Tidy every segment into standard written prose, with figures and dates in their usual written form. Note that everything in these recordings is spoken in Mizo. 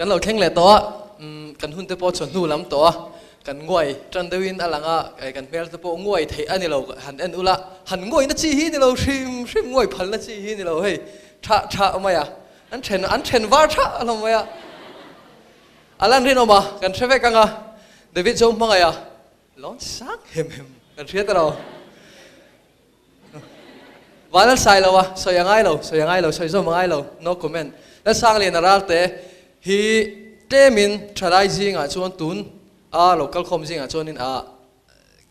Kan lo thleng leh tawh a, kan hun te pawh chawhnu lam tawh a, kan nguai tan deuhin a lang a, kan hmel te pawh nguai theih a ni lo, han en ula, han nguaina chi hi ni lo hrim hrim, nguai phalna chi hi ni lo hei, thah thah mai a, an then an then var thah hlawm mai a, a lan rinawm a, kan hre vek ang a, David Zo hmangaih a, lawn sang hem hem kan hria ta lo. Van an sai lo a, sawi a ngai lo, sawi a ngai lo, sawi zawm a ngai lo, no comment. Lalsanglian a ral te hi tlemin thalai zingah chuan tun a lo kalkhawm zingah chuanin a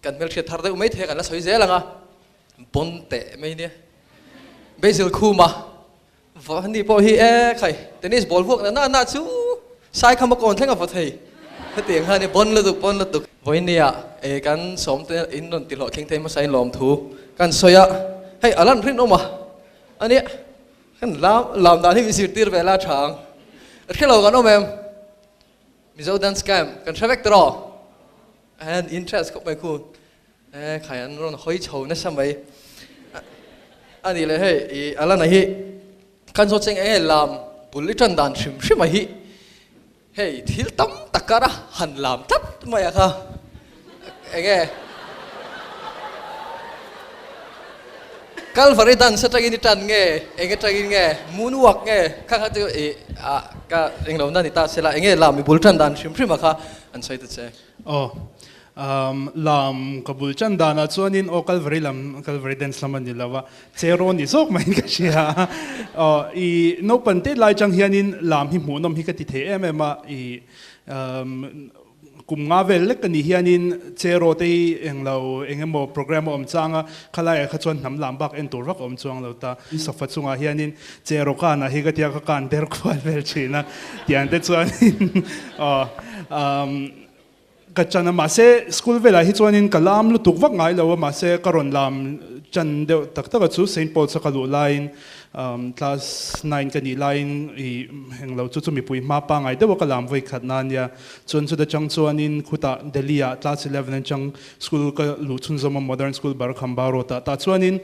kan hmelhriat thar deuh mai thei a kan la sawi zel ang a, bon teh mai nia. Basil Khuma Vahni pawh hi e khai tennis ball vuak na na na chu sai kham a kawn thleng a vaw thei hetiang khan i bon lutuk bon lutuk. Vawinia e kan sawm te in rawn ti hlawh thleng thei hmasa in lawm thu kan sawi a hei a lan rinawm a ania kan lam lam dan hi min zirtir ve la tha ang hrelo kan awm em Mizo dance camp kan hre vek tawh an interest khawp mai khu E khai an rawn hawi chho nasa mai. A nih leh hei i Alana hi kan zawt cheng enge lam bul i tan dan hrim hrim a hi hei thil tam tak kar a han lam tlat mai a kha enge Calvary dance atangin i tan nge eng atangin nge moonwalk nge kha kha chu i a ka englo na ni ta sela enge lam i bul tan dan hrim hrim a kha an sawi ta che. Aw, lam ka bul chan danah chuanin aw Calvary lam, Calvary dance lam a ni lo a, che rawn ni zawk maiin ka hria. Aw, i naupang te lai chang hianin lam hi hmuhnawm hi ka ti thei em em a, i kum nga vel lek ka nih hianin che raw te hi englo eng emaw program a awm chang a, khalaiah kha chuan hnam lam bak en tur vak a awm chuang lo ta. Sofa chungah hianin che raw kanah hi ka tia ka kan der kual vel thin a, tiang te chuanin aw. Ka chan a, mahse school velah hi chuanin ka lam lutuk vak ngai lo a, mahse ka rawn lam chan deuh tak tak a chu Saint Paul's a ka luh laiin class nine ka nih laiin i englo chu chu mipui hma pangai deuh a ka lam vawi khat na ania, chuan chuta chang chuanin khutah Delhi ah class 11 atang school ka luh chhunzawm a Modern School Barakhamba Road ah tah chuanin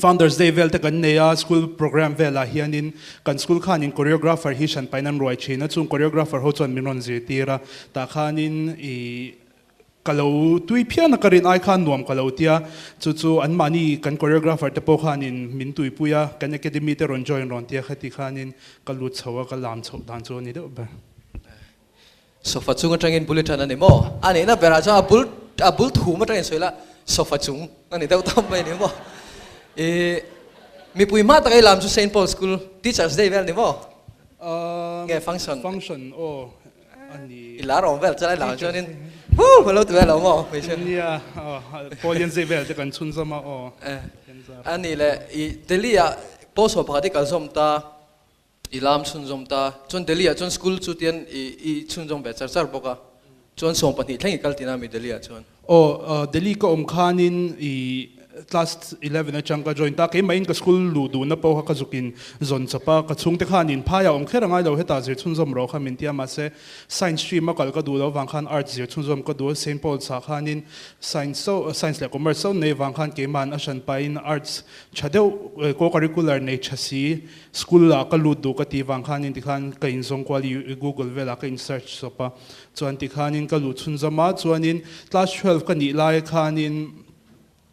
Founders Day vel te kan nei a, school program velah hianin kan school khanin choreographer hi hran pain an ruai thin a, chung choreographer ho chuan min rawn zirtir a, tah khanin ih ka lo tui phian a, ka rin ai khan nuam ka lo tia, chu chu anmahni kan choreographer te pawh khanin min tuipui a, kan academy te rawn join rawn tia khati khanin ka lut chho a, ka lam chhoh dan chu a ni deuh ber. Sofa chung atangin bul i tan a ni maw? A nihna berah chuan a bul a bul thum atangin sawi la sofa chung a ni deuh tawp mai a ni maw? I mipui hma taka i lam chu Saint Paul School Teachers Day vel a ni maw? Nge function? Function aw a ni. I lar awm vel chuan i lam chuanin huu a lo ti vel lo maw? Nia Paulian zai vel te kan chhunzawm a aw. A nih leh i Delhi ah post ho pakhat i kalzawm ta. I lam chhunzawm ta. Chuan Delhi ah chuan school chu tian i i chhunzawm ve char char bawk a. Chuan 12 thleng i kal tina mi Delhi ah chuan. Aw, Delhi ka awm khanin i class 11 atang ka join ta. Keimah in ka school luh duhna pawh kha ka zuk in zawn chawp a. Ka chhungte khan in phaiah awm kher a ngai lo hetah zir chhunzawm rawh kha min ti a. Mahse science stream a kal ka duh loh avang khan arts zir chhunzawm ka duh a. Saint Paul's ah khanin science chauh science leh commerce chauh nei avang khan keimahan a hran pahin arts tha deuh co-curricular nei tha si School ah ka lut duh ka tih vang khanin tikhan ka inzawng kual i Google velah ka in search chawp a, chuan tikhanin ka luh chhunzawm a, chuanin class 12 ka nih lai khanin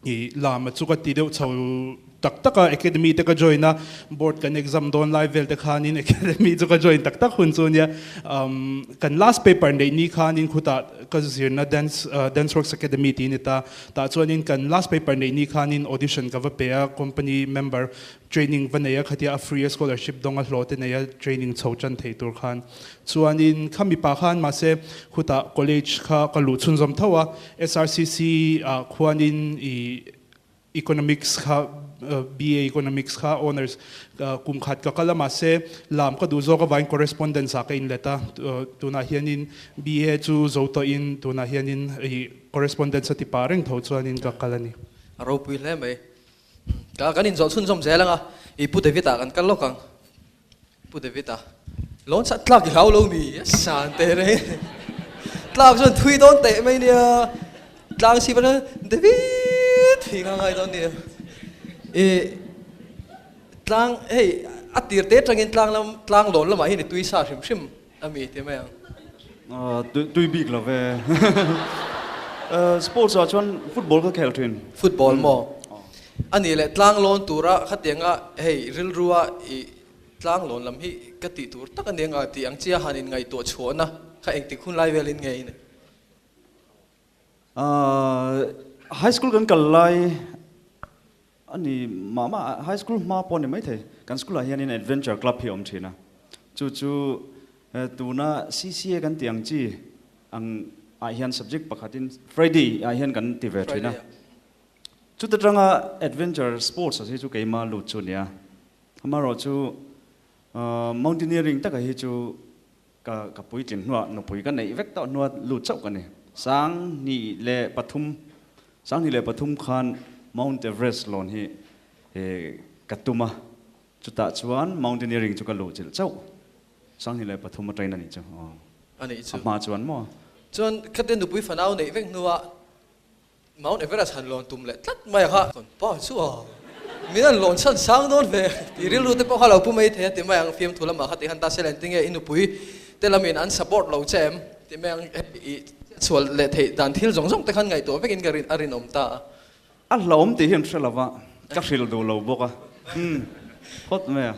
i lama chu ka ti deuh chho tak tak a, academy te ka join a, board kan exam dawn lai vel te khanin academy chu ka join tak tak hun chu ania, kan last paper neih ni khanin khutah ka zirna dance dance works academy tih a ni ta, tah chuanin kan last paper neih ni khanin audition ka va pe a, company member Training va nei a khatia a free a scholarship dawng a hlawh te nei a training chho tan thei tur khan chuanin kha mipa khan mahse khutah college kha ka luh chhunzawm tho a SRCC ah khuanin i economics kha BA economics kha honours kum khat ka kal a mahse lam ka duh zawk avangin correspondence ah ka inlet a tunah hianin BA chu zo tawhin tunah hianin i correspondence a ti pah reng tho chuanin ka kal a ni. A ropui hle mai. Ka kan inzawh chhunzawm zel ang a, i Pu David ah kan kal lawk ang. Pu David a, Lawn sat tlak i hlau lo mi? A san teh reng. Tlak chuan thui dawn teh mai nia. Tlang si pawh David thui nghal ngai dawn nia. I tlang hei a tir te atangin tlang lam tlang lawn lamah hian i tui sa hrim hrim. ami ti mai ang. Tui bik lo ve. Sports ah chuan football ka khel thin. Football maw? A nih leh tlang lawn tura khatianga hei rilrua i tlang lawn lam hi ka tih tur tak a nia tih ang chia han inngaihtuah chhuahna kha engtik hun lai velin nge i nei? High school kan kal lai a ni mah mah, high school hma pawh a ni maithei. Kan school ah hianin adventure club hi a awm thin a, chu chu tuna CCA kan tih ang chi ang ah hian subject pakhatin Friday ah hian kan ti ve thin a. Chuta tanga adventure sports hi chu keima lut chu a nia. Amaherawhchu mountaineering taka hi chu Ka ka puitling hnuah nupui ka neih vek tawh hnua lut chauh ka ni. 2003, 2003 khan Mount Everest lawn hi ka tum a, chutah chuan mountaineering chu ka luh chilh chauh. 2003 atangin a nih chu. Aw. A nih chu. A hma chuan maw? Chuan khate nupui fanau neih vek hnuah Mount Everest han lawn tum leh tlat mai a kha pa chu a min han lawn chhan sang dawn ve tih rilru te pawh kha lo pu mai thei a ti mai ang fiamthu lamah kha ti han ta se leh tinge i nupui te lamin an support lo che em ti mai ang i chhual leh theih dan thil zawng zawng te khan ngaihtuah vekin ka a rinawm ta a. A hlauhawm tih hi an hre lo va, ka hrilh duh lo bawk a, umm phawt mai a.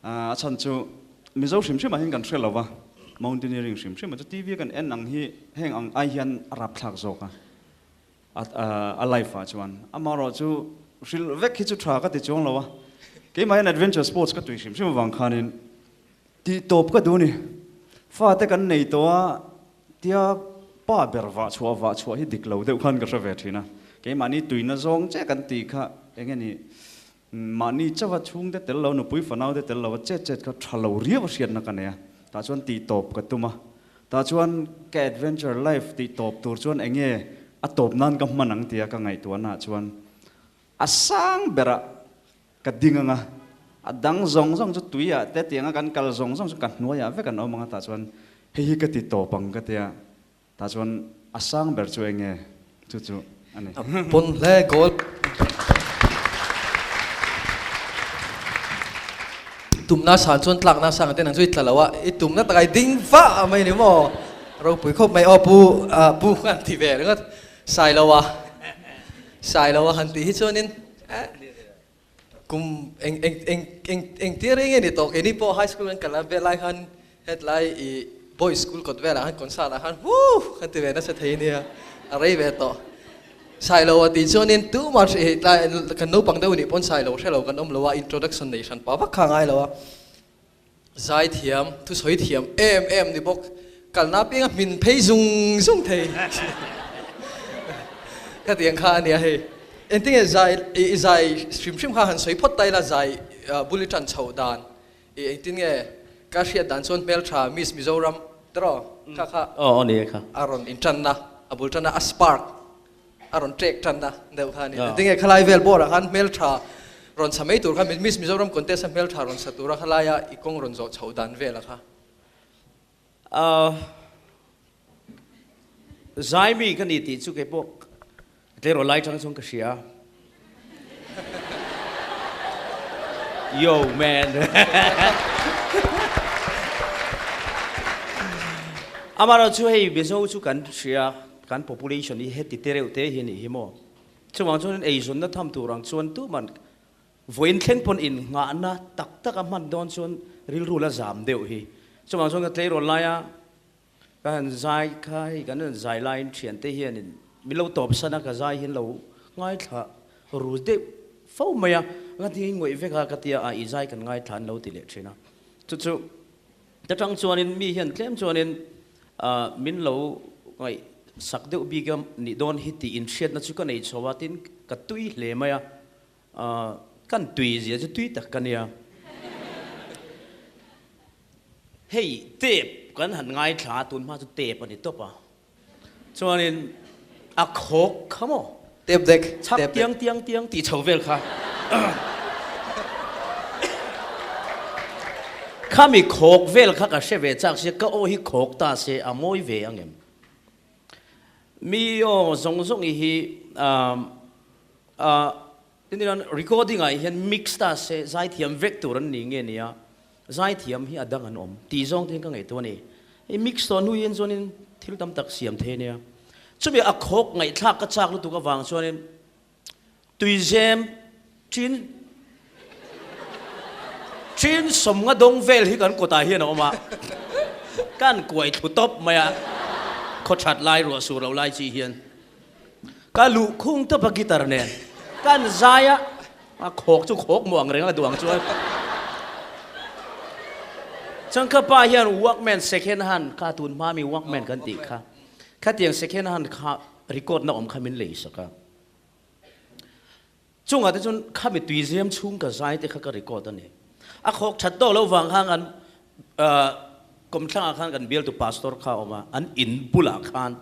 A chhan chu Mizo hrim hrimah hian kan hre lo va, mountaineering hrim hrimah chu TV kan en ang hi heng ang ai hian a rapthlak zawk a, a life ah chuan. Amaherawh chu hrilh vek hi chu tha ka ti chuang lo a, keimah hian adventure sports ka tui hrim hrim avang khanin tih tawp ka duh a ni. Fate kan nei tawh a, tia pa ber vah chhuah vah chhuah hi dik lo deuh khan ka hre ve thin a, keimahni tuina zawng che kan tih kha eng nge ni Mahni chauha chhungte tel lo, nupui fanaute tel lova chet chet kha tha lo riau a hriatna ka nei a, tah chuan tih tawp ka tum a, tah chuan ka adventure life tih tawp tur chuan eng nge a tawp nan ka hman ang tia ka ngaihtuahnaah chuan a sang berah ka ding ang a, a dang zawng zawng chu tuiah te tianga kan kal zawng zawng chu ka hnuaiah vek an awm ang a, tah chuan hei hi ka ti tawp ang ka tia. Tah chuan a sang ber chu eng nge? Chu chu a ni. A pawn hle goal. Tumna san chuan tlakna sang te nang chu i tla lo a, i tumna takah i ding vah mai ni maw? Ropui khawp mai aw pu pu han ti ve ringawt Sailoa Sailoa han tih hi chuanin kum eng eng eng eng engtir reng nge ni tawh keini pawh high school kan kal vel lai khan hetlai i boys school kawt velah khan concert ah khan woo kan ti ve nasa thei ania a rei ve tawh Sailo a tih chuanin tumah hri hei tlai kan naupang deuh nih pawn Sailo hrelo kan awm lo a introduction nei hran pah vak kha a ngai lo a zai thiam thusawi thiam em em ni bawk kalna apianga hmin phei zung zung thei ka tih ang kha a nia hei engtinge zai i zai hrim hrim kha han sawi phawt ta ila zai bul i tan chhoh dan i engtin nge ka hriat dan chuan hmeltha Miss Mizoram tiraw kha kha aw ni kha a rawn intanna a bul tanna a spark a rawn trek tanna deuh kha a ni. Tinge khalai vel bawrah khan hmeltha rawn sa mai tur kha Miss Mizoram contest a hmeltha rawn sa tura khalaia i kawng rawn zawh chhoh dan vel a kha. Zaimi ka ni tih chu keipawh tleirawl lai tang chuan ka hria. Yo man. Amaherawh chu hei Mizo chu kan hria kan population hi heti te reuh te hi a nih hi maw. Chuvang chuan eizawnna tham tur ang chuan tuman vawiin thleng pawn innghahna tak tak a hman dawn chuan rilru la zam deuh hi. Chuvang chuan ka tleirawl laia Ka han zai kha hei kan rawn zai laiin thiante hianin min lo tawp san a, ka zai hian lo ngaithla ru deuh fo mai a, ka ti ngawih vek a, ka tia a i zai kan ngaithla an lo ti leh thin a. Chu chu ta tang chuanin mi hian tlem chuanin min lo ngaih sak deuh bik a nih dawn hi tih inhriatna chu ka nei chho a, tin ka tui hle mai a, kan tui zia chu tui tak ka nia. Hei tape kan han ngaithla a, tun hma chu tape a ni tawp a. Chuanin a khawk kha maw? Tape deck. Chhak tiang tiang tiang tih chho vel kha. Khami khawk vel kha ka hre ve chak sia, ka aw hi khawk ta se a mawi ve ang em? Mi aw zawng zawng i hi ah Tin hian recording ah hian mix ta se zaithiam vek tur an ni nge nia. Zaithiam hi a dang an awm tih zawng te hian ka ngaihtuah a ni. Hei mix tawh hnu hian chuanin thil tam tak siam thei a nia. Chumi a khawk ngaihthlak ka chak lutuk avang chuanin tuizem ṭin ṭin sawmnga dawng vel hi kan kawtah hian a awm a, kan kuai thlu tawp mai a, khaw ṭhat lai ruah sur lo lai chi hian ka luh khung tawp a guitar nen kan zai a, a khawk chu khawk maw ang reng a duh ang chuan chuan ka pa hian walkman second hand kha tun hma mi walkman kan tih kha khatiang second hand kha record na awm kha min lei sak a. Chungah te chuan khami tuizem chhung ka zai te kha ka record a ni. A khawk that tawh loh vang khan kan kawmthlangah khan kan bialtu pastor kha a awm a, an in bulah khan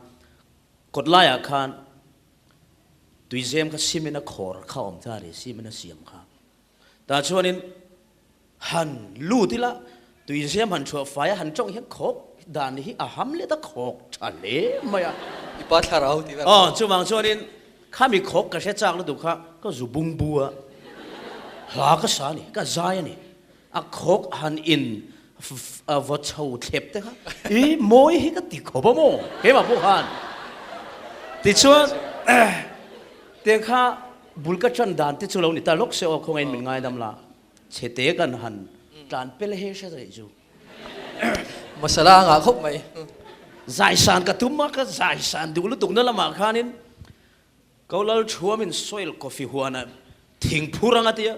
kawt laiah khan tuizem kha cement a khawr kha a awm ta a ni, cement a siam kha. Tah chuanin han lut ila tuizem han chhuah fai a han tawng hian khawk dan hi a ham let a khawk tha hle mai a. I pa thlarau tih vel. Aw chuvang chuanin khami khawk ka hre chak lutuk kha ka zu bung bu a, hla ka sa a ni, ka zai a ni. A khawk han in vaw chho thlep te kha i mawi hi ka ti khawp a maw keimah pawh khan. Tichuan tiang kha Bul ka ṭan dan te chu lo ni ta lawk se aw, khawngain min ngaidam la, chhete kan han tlan pel he hre reh chu. Masala a ngah khawp mai. Zaisan ka tum a, ka zaisan duh lutuk na lamah khanin Kolal Thuamin soil coffee huana thing phur anga tia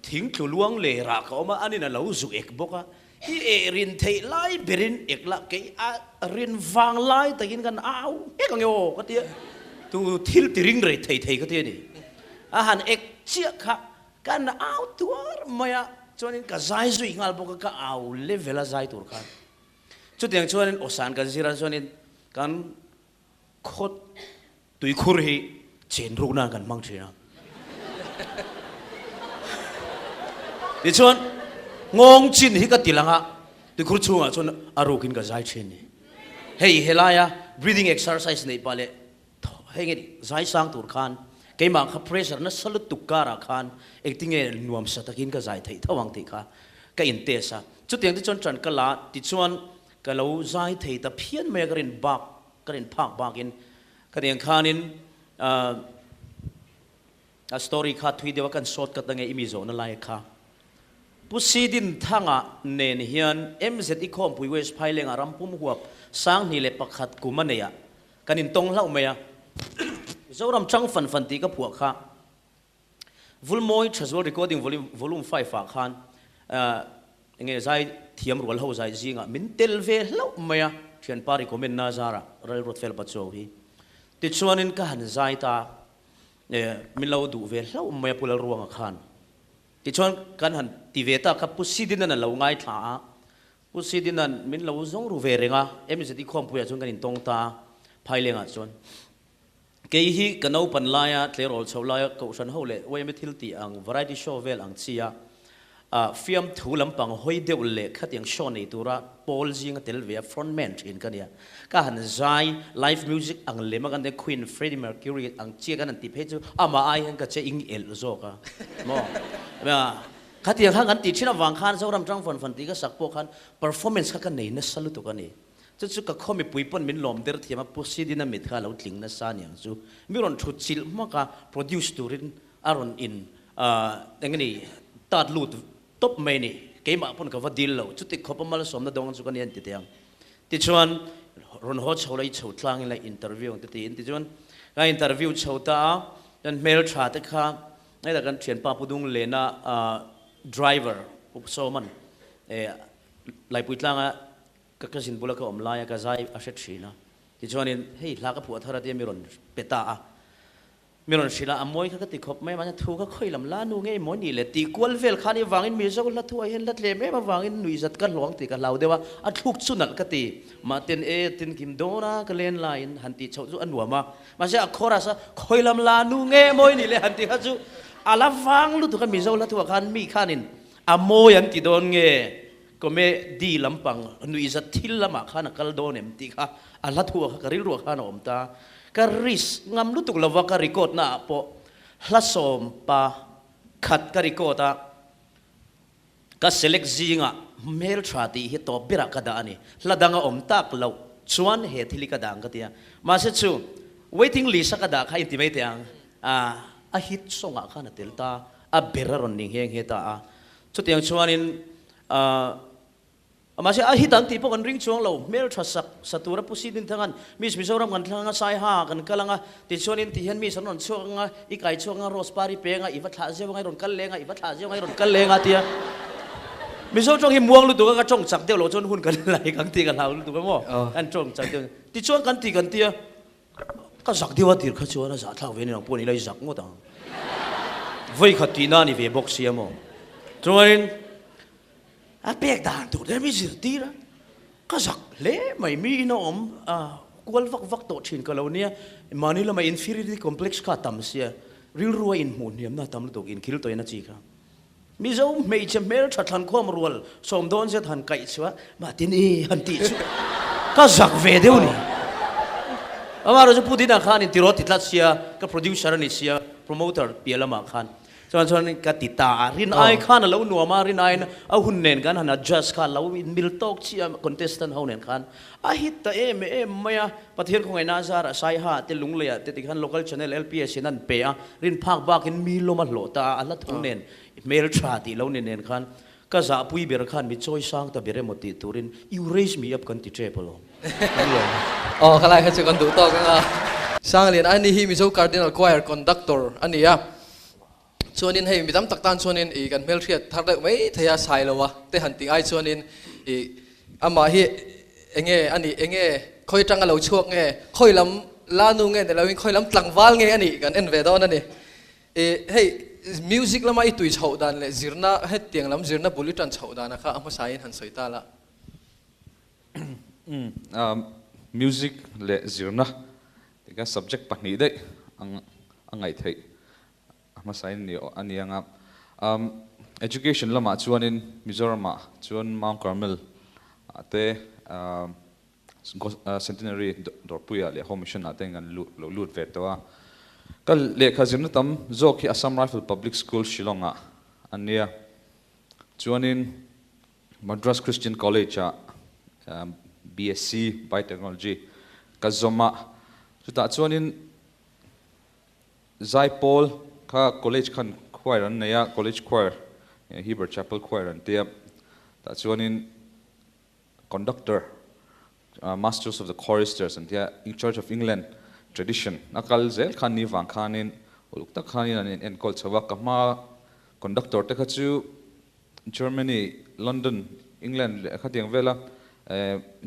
thing tlu luang leh rah ka awm a, anin a lo zu ek bawk a, i eh rin theih lai berin ek la kei a rin vang lai takin kan au nghek ang e aw ka tia, tu thil ti ring rei thei thei ka ti a ni. A han ek chiah kha kan au tuar mai a, chuanin ka zai zui nghal bawk a, ka au level a zai tur khan. Chutiang chuanin awsan kan zir a, chuanin kan khawt Tuikhur hi chen ruk nan kan hmang thin a. Tichuan, nghawng chin hi ka ti lang a, tuikhur chhungah chuan a rukin ka zai thin ni. Hei helaia breathing exercise neih pah leh hei nge zai sang tur khan keimah kha pressure nasa lutuk karah khan engtinge nuamsa takin ka zai theih tho ang tih kha ka in test a. Chutiang te chuan ṭan ka la tichuan ka lo zai thei ta phian mai a ka rin bak ka rin phak bakin Khatiang khanin a story kha thui deuh a kan short cut ange i mi zawhna lai kha. Pu Sidin Thanga nen hian MZ i khawmpui West Phailengah rampum huap 2001 kum a nei a, kan intawng hlauh mai a. Zoram chang fan fan tih ka phuah kha. Vulmawi Thazual Recording Volume Volume 5 ah khan enge zai thiam rual ho zai zingah min tel ve hlauh mai a, thianpa recommend na zarah Ralruat Fel Pachuau hi. Tichuanin ka han zai ta, min lo duh ve hlauh mai a Pu Lalruanga khan. Tichuan kan han ti ve ta kha Pu Sidinan a lo ngaithla a, Pu Sidinan min lo zawng ru ve reng a, MZI khawmpuiah chuan kan intawng ta a, Phailengah chuan. Kei hi ka naupan laia tleirawl chho laia kohhran ho leh YMA thil tih ang variety show vel ang chi a fiamthu lampang hawi deuh leh khatiang show nei tura pawl zinga tel ve a frontman thin ka nia. Ka han zai live music ang lem a kan tia Queen, Freddie Mercury ang chi a kan han ti phei chu amah ai hian ka che ing elh zawk a maw. Khatiang khan kan tih thin avang khan Zoram tang fan fan tih ka sak pawh khan performance kha ka nei nasa lutuk a ni. Chu chu ka khaw mipui pawn min lawm der thiam a, Pu Sidina mit kha a lo tling nasa aniang chu. Mi rawn thut chilh hmak a, produce turin a rawn in eng nge ni tat lut tawp mai a ni. Keimah pawn ka va dil lo, chuti khawpa malsawmna dawng chu ka ni a ni ti ang. Tichuan rawn haw chho la i chho tlangin la interview ang te tiin tichuan ka interview chho ta a, chuan hmeltha te kha hetah kan thianpa Pu Dunglena driver Pu Sawman Laipui tlanga Ka cousin bula ka awm laia ka zai a hre thin a, tichuanin hei hla ka phuah thar a tia mi rawn pe ta a, mi rawn hrilh a, a mawi kha ka ti khawp mai a, mahse thu kha khawi lam la nu ngei mawi nih le tih kual vel khan i vangin Mizo hla thu ah hian la tlem em avangin nuihzat ka hluang tih ka hlau deuh a, a thluk chu nalh ka ti, mahten e tin kim dawn a ka len laiin han tih chhoh chu a nuam a, mahse a chorus a khawi lam la nu nge mawi nih le han tih kha chu a la vang lutuk a Mizo hla thu ah khan mi khanin a mawi an ti dawn nge Comedy lampang nuihzat thil lamah khan a kal dawn em tih kha a hla thu ah kha ka rilruah khan a awm ta. Ka risk ngam lutuk lova ka record na ah pawh hla sawm pa khat ka record a, ka select zingah Hmeltha tih hi tawp berah ka dah a ni. Hla dang a awm tak loh chuan he thil hi ka dah ang ka ti a. Mahse chu waiting list a ka dah kha inti mai teh ang. A hit song ah khan a tel ta, a ber a rawn ni nghe nghe ta a. Chutiang chuanin mahse a hit ang tih pawh kan ring chuang lo. Hmeltha sak sa tura Pu Sidin Thangan Miss Mizoram kan thlang anga Saiha kan kal anga tichuanin tihian Miss an rawn chhuak anga i kai chhuak anga Rose Par i peng a i va thlah zeuh anga i rawn kal leng a i va thlah zeuh anga i rawn kal leng a tia Mizo tawng hi muang lutuk a ka tawng chak deuh loh chuan hun kan lai kang tih ka hlau lutuk a maw kan tawng chak deuh tichuan kan ti kan tia Ka zak deuh a tir kha chuan a zahthlak ve ni ang pawh ni la i zak ngawt ang. Vawi khat tihna a ni ve bawk sia maw. Chuanin a pek dan tur te mi zirtir a, ka zak hle mai mi in a awm a kual vak vak tawh thin ka lo nia, mahni lama inferiority complex kha a tam sia, rilru a inhmuh hniamna a tam lutuk inkhil tawhin a chi kha. Mizo hmeichhe hmeltha thlankhawm rual sawm dawn zet han kaih chu a, mahtin i han tih chu ka zak ve deuh ni. Amaherawh chu Pu Dina khan in tiraw ti tlat sia, ka producer a ni sia, promoter piah lamah khan chuan chuan ka ti ta a, rin ai khan a lo nuam a, rin aiin a hun nen kan han adjust kha a lo inmil tawk chiah a contestant ho nen khan a hit ta em em mai a, Pathian khawngaihna a zarah Saiha te Lungleiah te tikhan local channel LPS in an pe a, rin phak bakin mi lawm a hlawh ta a, a hla thu nen hmel tha tih lo ni nen khan ka zahpui ber khan mi chawi sang ta ber emaw tih turin you raise me up kan ti tep alawm. Kan lawm. Aw khalai kha chu kan duh tawk ang a. Sanglian Aini hi Mizo Cardinal Choir Conductor a ni a, chuanin hei mi tam tak tan chuanin ih kan hmelhriat thar deuh mai thei a Sailoa te han tih ai chuanin ih amah hi enge a nih enge khawi atanga lo chhuak nge khawi lam la nu nge ni loin khawi lam tlangval nge a nih kan en ve dawn a ni. Ih hei music lama i tui chhoh dan leh zirna hetiang lam zirna bul i tan chhoh dana kha a hmasain han sawi ta la. Music leh zirna tikha subject pahnih daih a ngaih theih a hmasain ni a ni ang a. Education lamah chuanin Mizoramah chuan Mount Carmel ah te Centenary Dawrpuiah leh Home Mission ah te kan lo lut ve tawh a. Ka lehkha zirna tam zawk hi Assam Rifle Public School Shillong ah a nia. Chuanin Madras Christian College ah BSc Biotechnology ka zawm a. Chutah chuanin Zaipawl kha college khan choir an nei a, college choir, Heber Chapel choir an tia. Tah chuanin conductor, Masters of the Choristers an tia, Church of England tradition a kal zel khan ni vang khanin uluk tak khanin an in enkawl chho a. Ka hma conductor te kha chu Germany, London, England leh khatiang vela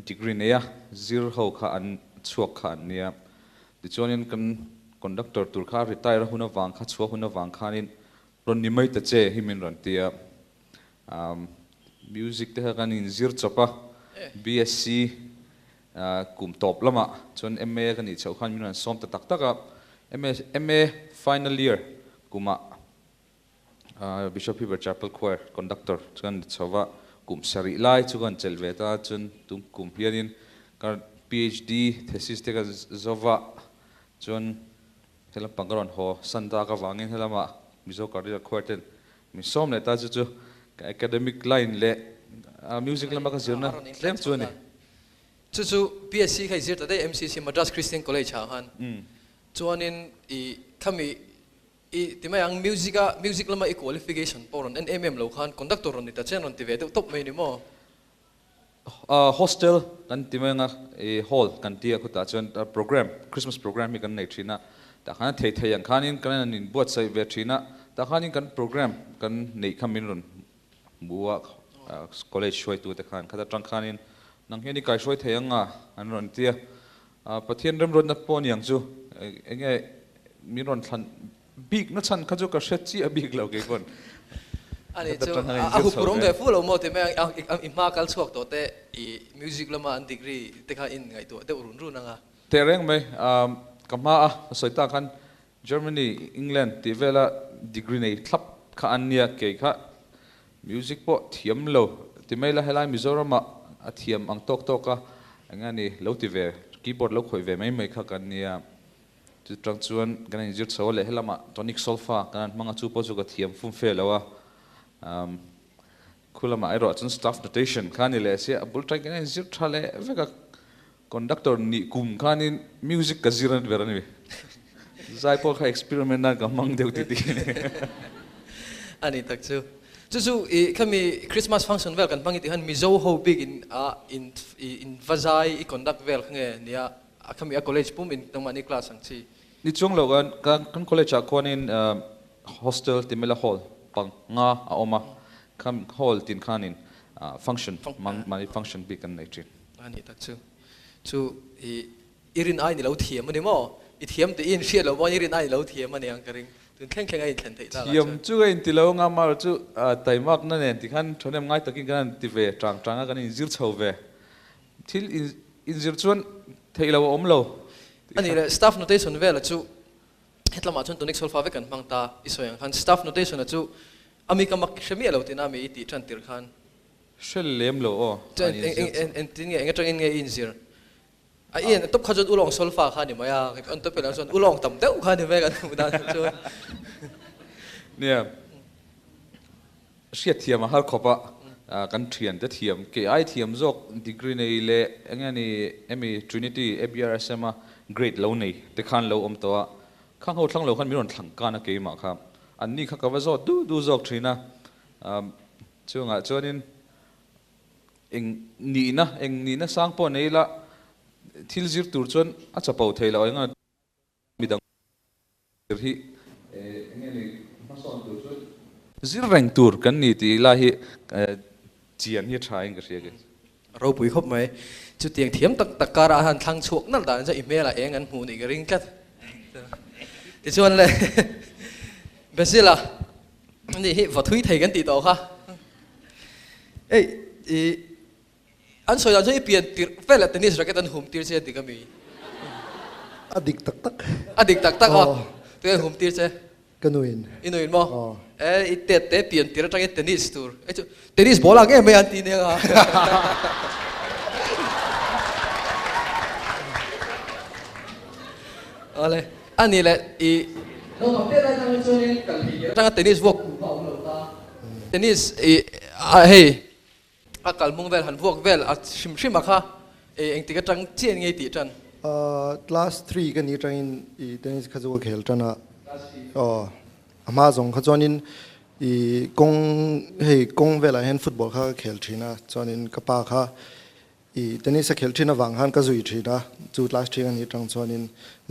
degree neia zir ho kha an chhuak kha an nia. Tichuanin kan conductor tur kha retire hun avang kha chhuah hun avang khanin rawn ni mai ta che hi min rawn ti a. Music te kha kan inzir chawp a, BSc kum tawp lamah chuan MA ka nih chhoh khan min rawn sawm ta tak tak a. MA final year kumah Bishop Heber Chapel Choir conductor chu kan ni chho va, kum sarih lai chu kan chelh ve ta chuan tum kum hianin ka PhD thesis te ka zo va, chuan helam pang ka rawn haw san dak avangin helamah Mizo Cardinal Choir ten min sawm leh ta chu chu ka academic line leh music lama ka zirna tlem chu a ni. Chu chu PSC kha i zir ta daih MCC Madras Christian College ah khan chuanin i khami I ti mai ang, music a, music lama i qualification pawh rawn en em em lo khan conductor rawn ni ta che an rawn ti ve deuh tawp mai ni maw? Hostel kan ti mai ang a, i hall kan ti a khutah chuan program, Christmas program hi kan nei thin a, tah khan a thei thei ang khanin kan han inbuatsaih ve thin a, tah khanin kan program kan neih kha min rawn hmu a, college hruaitute khan khat atang khanin nang hian i kaihruai thei ang a an rawn ti a, Pathian remruatna pawh a ni ang chu, enge min rawn thlan bik na chhan kha chu ka hre chiah bik lo kei pawn. Ani chu a huphur awm ve fu lo maw ti mai ang, i hma kal chhuak tawh te i music lama an degree te kha in ngaihtuah deuh run run ang a. Teh reng mai, ka hma a ka sawi tak khan Germany, England tih vela degree nei thlap kha an nia, kei kha music pawh thiam lo ti mai la, helai Mizoramah a thiam ang tawk tawk a, eng a ni lo ti ve, keyboard lo khawih ve mai mai kha kan nia. Chu tang chuan kan inzir chho a leh helamah tonic solfa kan han hmang a, chu pawh chu ka thiam fum fe lo a. Khu lamah erawh chuan staff notation kha a ni leh sia, a bul ṭain kan inzir ṭha leh vek a, conductor nih kum khanin music ka zir a ni ber a ni. Zai pawh kha experiment nan ka hmang deuh tih tih a ni. A ni tak chu. Chu chu i khami Christmas function vel kan hmang i tih khan Mizo ho bik in a in i in va zai i conduct vel kha nge nia a khami a college pum in nangmahni class ang chi. Ni chuang lo kan kan college ah khuanin Hostel Timela Hall panga a awm a, kham hall tin khanin function mahni function bik an nei thin. A nih tak chu. Chu i i rin ai ni lo thiam a ni maw? I thiam tih i inhriat loh pawhin i rin ai ni lo thiam a ni ang ka ring. Tun thleng thleng a inthlen theih tak ah chuan. Thiam chu ka inti lo anga mar chu taimakna nen tikhan thahnem ngai takin kan han ti ve tang tang a, kan inzir chho ve. Thil inzir chuan theih lo a awm lo. A nih leh staff notation vela chu Hetlamah chuan tonic solfa vek kan hmang ta i sawi ang khan staff notation a chu a mi ka mak hre miah lo tina mi i tih tan tir khan. Hre lem lo aw. Chuan engtin nge eng atangin nge i inzir? A i en tawp kha chuan ulawng solfa kha a ni mai a, an tawp elah chuan ulawng tam deuh kha a ni mai kan hmuh dan chuan. Nia, hriatthiam a har khawp a, kan thiante thiam, kei ai thiam zawk degree nei leh eng nge ni emi Trinity ABRSM a grade lo nei te khan lo awm tawh a, khang ho thlang lo khan min rawn thlang kan a keimah kha, an ni kha ka va zawt du du zawk thin a, chungah chuanin eng nihna eng nihna sang pawh nei ila thil zir tur chuan a chapo thei loh eng a midang zir hi eng nge ni hmasawn tur chu zir reng tur kan ni tih lai hi chian hi a tha in ka hria kei. Ropui khawp mai. Chutiang thiam tak tak karah han thlang chhuak nalh dan chuan i hmelah eng an hmuh nih ka ring tlat. Tichuan le Basil a ni hi va thui thei kan tih tawh kha. Ei i An sawi dan chuan i pian tirh vel ah tennis racket an hum tir che a dik ami? A dik tak tak. A dik tak tak a? Tunge hum tir che? Ka nuin. I nuin maw? Aw. E i tet te pian tirh atangin tennis tur. E chu tennis ball ang em mai an ti nia nga. Awle ani leh i naupang te lai atang chuanin kal thei tir atanga tennis vuak kum kha a awm lo ta. Tennis i hei A kalhmung vel han vuak vel a hrim hrim a kha e engtik atang chian ngei tih tan? Class 3 ka ni atangin i tennis kha chu ka khel tan a. Aw a hma zawng kha chuanin i kawng hei kawng velah hian football kha ka khel thin a, chuanin ka pa kha i tennis a khel thin avang khan ka zui thin a, chu class 3 ka ni atang chuanin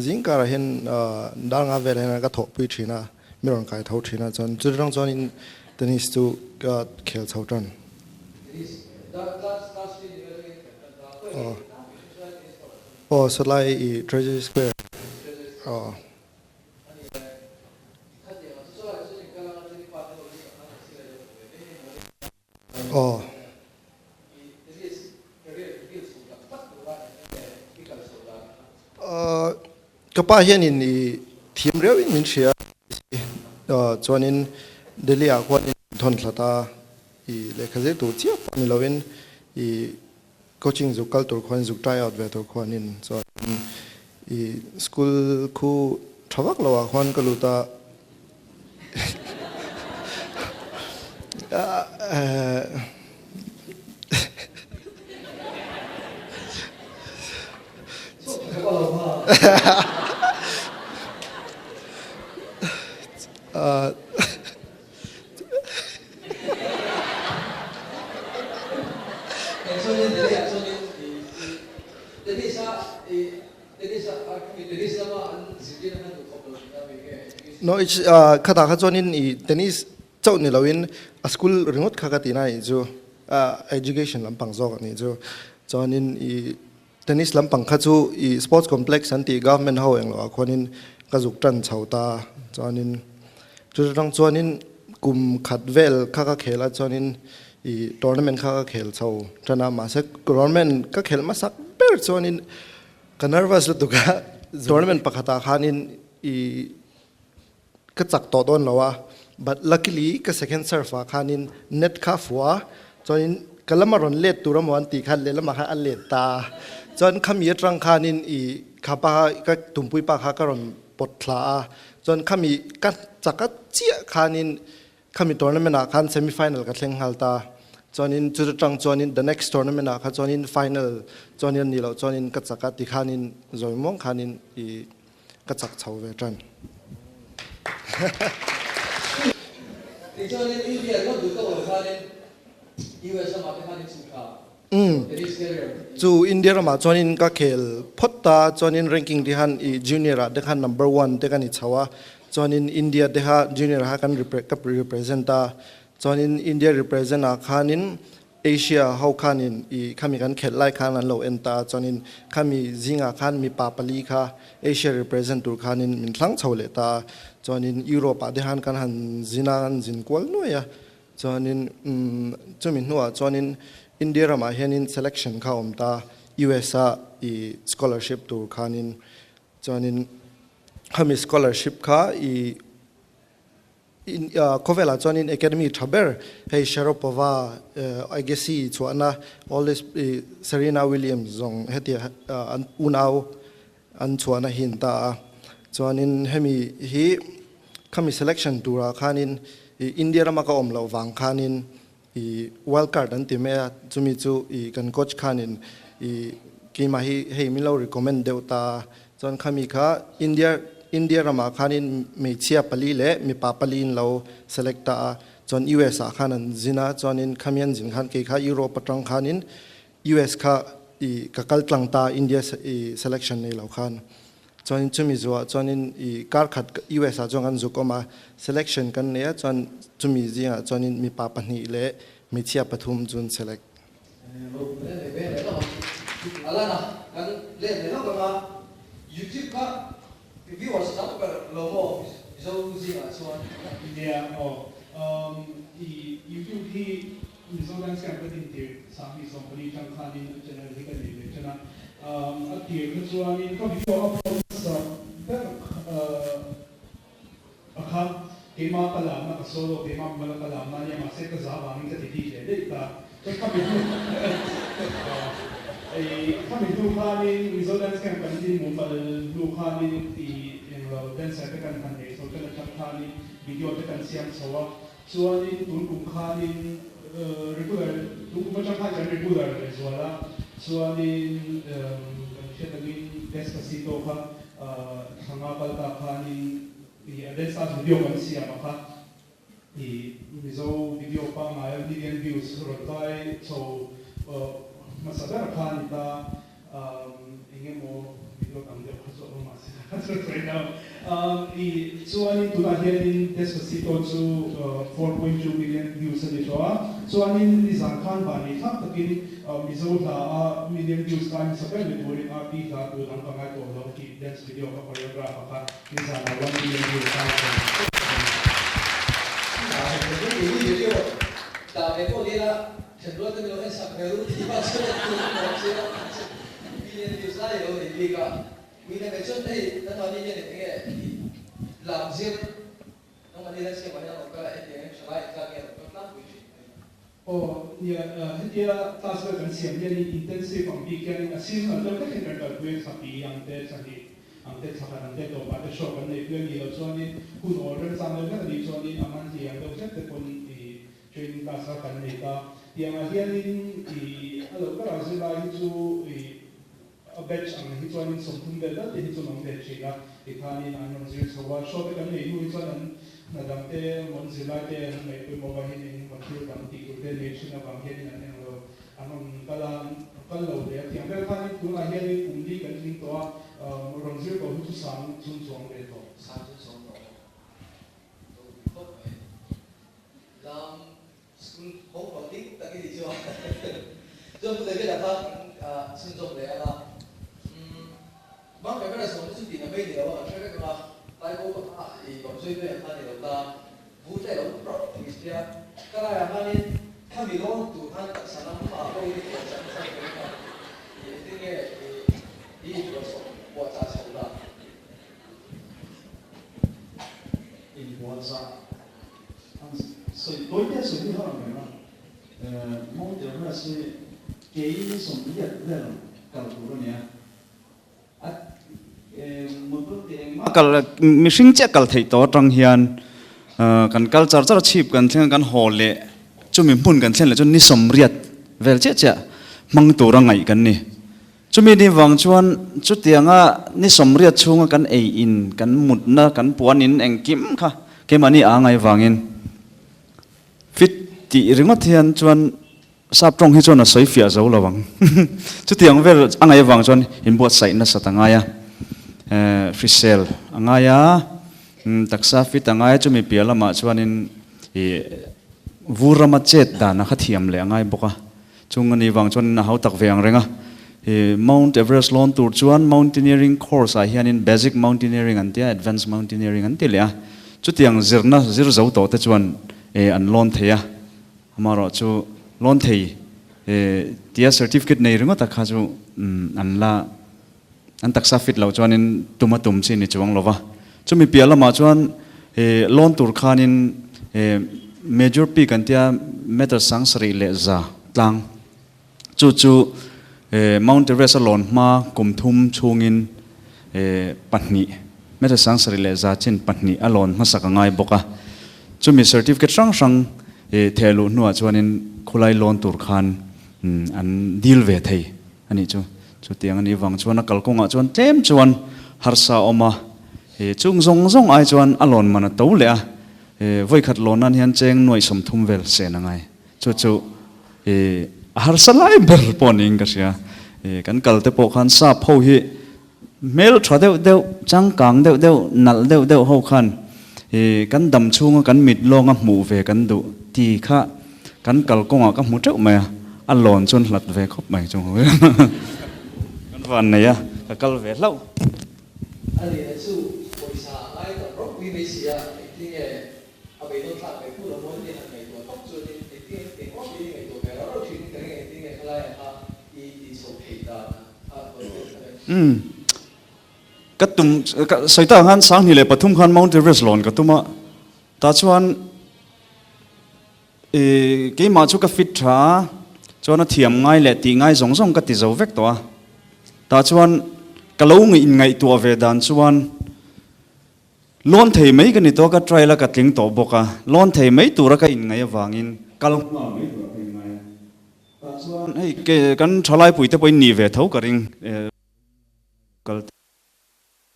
zing karah hian dar nga velah hian ka thawhpui thin a. Mi rawn kai tho thin a, chuan chu atang chuanin tennis chu ka khel chho tan. Aw aw sawtlai i Treasury Square aw. Aw. Ka pa hianin i thiam riauin min hria chuanin Delhi ah khuanin min thawn thlat a, i lehkha zir tur chiah pawh ni lovin i coaching zuk kal tur khuan zuk try out ve tur khuanin chuanin i school khu tha vak lo ah khuan ka lut a. No it's khatah kha chuanin i tennis chauh ni loin a school ringawt kha ka ti na nih chu education lampang zawk a nih chu chuanin i tennis lampang kha chu i sports complex an tih government ho englo ah khuanin ka zuk tan chho ta chuanin chu atang chuanin kum khat vel kha ka khel a chuanin i tournament kha ka khel chho tan a mahse tournament ka khelh hmasak ber chuanin ka nervous lutuk a tournament pakhatah khanin i ka chak tawh dawn lo a but luckily ka second serve ah khanin net kha a fuh a chuanin ka lama rawn let tur emaw an tih khan lehlamah khan a let ta chuan khami atang khanin i kha pa ka tumpui pa kha ka rawn pawt thla a chuan khami ka chak a chiah khanin khami tournament ah khan semi final ka thleng nghal ta. Chuanin chuta tang chuanin the next tournament ah kha chuanin final chuanin ni loh chuanin ka chak a tikhanin zawi muang khanin i ka chak chho ve tan. Tichuanin India ringawt duh tawk lo khanin US ramah te khanin chhuk tha tennis career. Chu India ramah chuanin ka khel phawt ta chuanin ranking te khan i junior ah te khan number one te kan i chho a chuanin India te kha junior ah kha kan ka represent a Chuanin India represent ah khanin Asia ho khanin i khami kan khelh lai khan an lo en ta a, chuanin khami zingah khan mipa pali kha Asia represent tur khanin min thlang chho leh ta a, chuanin Europe ah te khan kan han zin a, an zin kual nuai a, chuanin umm chumi hnuah chuanin India ramah hianin selection kha a awm ta, US a i scholarship tur khanin chuanin khami scholarship kha i Khawvelah chuanin academy tha ber hei Sharapova, Agassi chhuahna, all this Serena Williams zawng heti an unau an chhuahna hi an ta a. Chuanin hemi hi khami selection turah khanin India rama ka awm loh vang khanin i wild card an ti mai a, chumi chu i kan coach khanin i keimah hi hei min lo recommend deuh ta a, chuan khami kha India India ramah khanin hmeichhia pali leh mipa pali in lo select ta a, chuan US ah khan an zin a, chuanin khami an zin khan kei kha Europe atang khanin US kha i ka kal tlang ta India i selection nei lo khan. Chuanin chumi zuah chuanin i kar khat US ah chuan kan zuk awm a, selection kan nei a, chuan chumi zingah chuanin mipa pahnih leh hmeichhia pathum chu an select. Alana kan let leh lawk ang a, YouTube kha viewers tam ber lo maw Mizo zingah chuan? Nia aw, i YouTube hi Mizo Dance Camp ka din tir 2014 tang khanin a channel hi ka nei ve ṭan a, a tir kha chuanin ka video upload hmasa ber a kha keimah ka lamna ka solo keimah mala ka lamna ania mahse ka za vangin ka ti bik leh daih ta chuan khami hnu khami hnu khanin Mizo Dance Camp kan din mumal hnu khanin i englo dancer te kan han nei chho ṭan aṭang khanin video te kan siam chho a. Chuanin tun kum khanin regular, tun kum atang khan kan regular leh zual a, chuanin kan hriat angin Despacito kha thla nga kal ta khanin i a dance class video kan siam a kha i Mizo video pangngai a million views rawn kai chho hmasa ber kha a ni ta. Eng emaw video dang deuh kha chu a awm mahse ka hre thei lo. I chuanin tunah hianin Despacito chu 4.2 million views a ni tawh a, chuanin nizan khan vani thlak takin Mizo hla a million views kai hmasa ber ni turin RP hla tu dang ka ngai tawh lo tih dance video ka choreograph a kha nizanah 1 million views kai tawh a ni. Dah ve pawh ni ila Thenrual te milo en sak ve ru tih bak chuan an tum lo che a, million views lai lo nei bik a, ui na ve chuan hei kan mahni hian eng enge lam zir nangmahni hian siamah hian an awm ka hetiang hian thalai engzat nge an awm ka tlangpui thin mai. Aw nia hetia class vel kan siam hianin intensive ang bik hianin a seasonal deuh hlek hian kan kalpui a thlapi ang te thlahnih ang te thlakhat ang te tawpah te show kan neih pui a nih loh chuanin hun awl remchang deuh hlek a nih chuanin a monthly ang deuh hlek te pawn i Training class kha kan nei ta. Tiangah hianin i a loh berah zirlai hi chu i a batch ang hi chuanin 30 vel vel te hi chu an awm ve thin a, tikhanin an rawn zir chho a. Show te kan neih hnu hi chuan an hna dang te emaw an zirlai te an ngaih pawimawh avang hian eng emaw thil dang tih tur te nei thin avang hianin an eng lo an rawn kal a, an kal lo hle a. Tiang vel khanin tunah hianin kum li kan tling tawh a, rawn zir tawh hi chu sang chhung chuang ve tawh. Sang chhung chuang tawh maw? Khawp mai. Lam school ho pang ding tak i ni chuan chuan Pu David-a kha kan chhunzawm leh ang a, umm Mount Everest awm te chu tihna mai ni lo a, kan hre vek ang a, tlai bo ka kha i awm zui mai ang kha ni lo ta, vu tle lo rawk tih sia, ka laiah khanin khami lawn tur khan taksa lam ah pawh hi puah chah nasa ka ring a, i engtin nge i inbuatsaih puahchah chho dan? Inbuatchah An sawi tawi te sawi hi har ang reng a, Mount Everest hi kei 80 vel kal tur a nia, a motor te engmah kal mihring chiah kal theih tawh atang hian kan kal char char a chhip kan thleng a kan haw leh. Chumi hmun kan thlen leh chuan ni sawmriat vel chiah chiah hmang tura ngaih kan ni. Chumi ni vang chuan chutianga ni sawmriat chhunga kan ei in, kan mutna, kan puan in engkim kha keimahni a ngai vangin fit tih ringawt hian chuan Sap tawng hi chuan a sawi fiah zo lo ang. Chutiang vel a ngaih avang chuan inbuatsaih nasat a ngai a, hrisel a ngai a, taksa fit a ngai a, chumi piah lamah chuanin ih vur rama chet dan a kha thiam leh a ngai bawk a. Chung a nih vang chuanin a hautak ve ang reng a. Ih Mount Everest lawn tur chuan mountaineering course ah hianin basic mountaineering an ti a, advanced mountaineering an ti leh a. Chutiang zirna zir zo tawh te chuan an lawn thei a. Amaherawh chu loan thei tia certificate nei ringawt a kha chu an la an taksa fit loh chuanin tum a tum chi ni chuang lova. Chumi piah lamah chuan loan tur khanin major peak an tia meter sang sarih leh za tlang chu chu Mount Everest a lawn hma kum thum chhungin pahnih meter 70 leh za chin pahnih a lawn hmasak a ngai bawk a. Chumi certificate hrang hrang theh luh hnuah chuanin khulai lawn tur khan an deal ve thei a nih chu. Chutiang a nih vang chuan a kalkawngah chuan tlem chuan harsa a awm a, chung zawng zawng ai chuan a lawn man a to leh a, vawikhat lawn nan hian cheng nuaih 30 vel sen a ngai. Chu chu i a harsa lai ber pawh niin ka hria. I kan kal te pawh khan sap ho hi hmel tha deuh deuh, changkang deuh deuh, nalh deuh deuh ho khan i kan dam chhunga kan mit lawnga hmuh ve kan duh ti kha kan kal kawngah ka hmu teuh mai a, a lawn chuan hlat ve khawp mai chung ho hi. Kan van nei a, ka kal ve hlauh. A lehna chu pawisa a ngai tam ropui mai si a, engtin nge A beidawn thlak ve pu lo maw ni han ngaihtuah tawp chuanin engtin engtin awm in i ngaihtuah ve rau rau thin in ka ring engtin nge khalai ang kha i ti chho thei dan a rawn tel kha le. Umm ka tum ka sawi tak ang khan 2003 khan Mount Everest lawn ka tum a tah chuan i keimah chu ka fit tha a chuan a thiam ngai leh tih ngai zawng zawng ka ti zo vek tawh a tah chuan ka lo inngaihtuah ve dan chuan Lawn thei mai ka ni tawh a, ka trial a ka tling tawh bawk a, lawn thei mai tura ka inngaih avangin kal nghal mai tura ka inngai a. Tah chuan hei ke kan thalai puite pawhin ni ve tho ka ring kal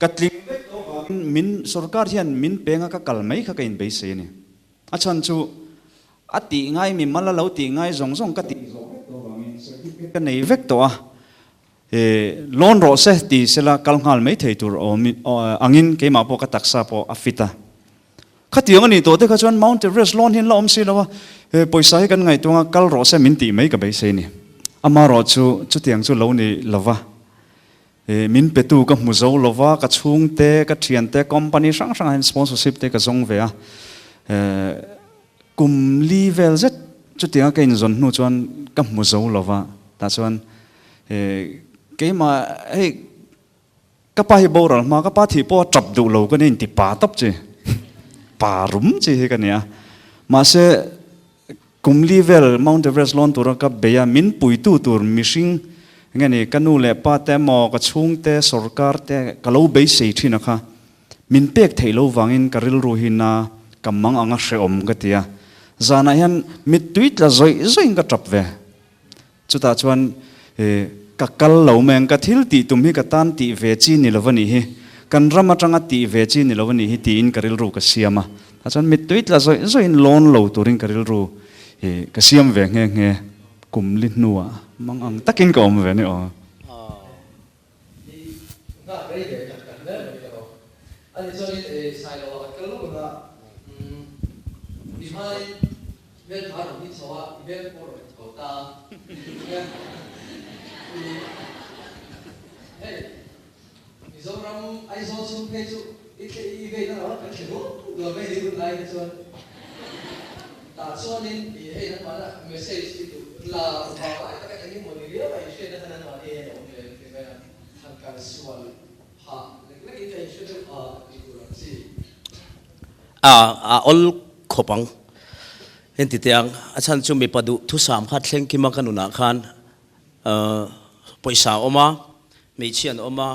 ka tling vek tawh avangin min sorkar hian min peng a ka kal mai kha ka inbeisei a ni. A chhan chu a tih ngai mimal a lo tih ngai zawng zawng ka tih zawh vek tawh avangin certificate ka nei vek tawh a, He lawn rawh se ti sela kal nghal mai thei tur awm angin keimah pawh ka taksa pawh a fit a. Khatiang a nih tawh te kha chuan Mount Everest lawn hi an la awm si lo a, he pawisa hi kan ngaihtuang a kal rawh se min tih mai ka beisei ni. Amaherawh chu chutiang chu lo ni lo va, he min petu ka hmu zo lo va, ka chhungte, ka thiante, company hrang hrangah hian sponsorship te ka zawng ve a, he kum li vel zet chutianga ka inzawn hnu chuan ka hmu zo lo va, tah chuan He keimah hei ka pa hi boral hma ka pa thih pawh a tap duh lo ka nia inti pa tawp chi pa rum chi hi ka nia mahse kum li vel Mount Everest lawn tura ka bei a min puitu tur mihring nge ni ka nu leh pa te emaw ka chhungte sorkar te ka lo beisei thin a kha min pek theih lo vangin ka rilru hi na ka mang anga hrehawm ka ti a zanah hian mittui tla zawih zawih in ka tap ve. Chutah chuan ka kal lo mai ang, ka thil tih tum hi ka tan tih ve chi ni lo a nih hi, kan ram atanga tih ve chi ni lo a nih hi tiin ka rilru ka siam a. Tah chuan mittui tla zawih zawihin lawn lo turin ka rilru ka siam ve nghe nghe, kum li hnuah mang ang takin ka awm ve ni aw. I nghak rei ve tak tak hle mai ka lo. Ani chuanin e Sailoa kan kal lawk ang a, umm i hmain hmeltha rawn ni chho a, i hmel pawh rawn chho ta a. I hei Mizoram Aizawl chhung phei chu i thle i vei na lo kan thle dual dual mai ni hun lai kha chuan tah chuanin i hei nangmahna message i duh la vang lai taka eng emaw ni riau a i hriatna kha nangmahni hian a awm ve ang ti mai a, han kal sual phah lek lek in ka inhre deuh a tih tur ang chi. A a awl khawp ang. Henti teh ang, a chhan chu mipa duh thusam kha thleng kim a ka nunah khan pawisa a awm a, hmeichhia an awm a,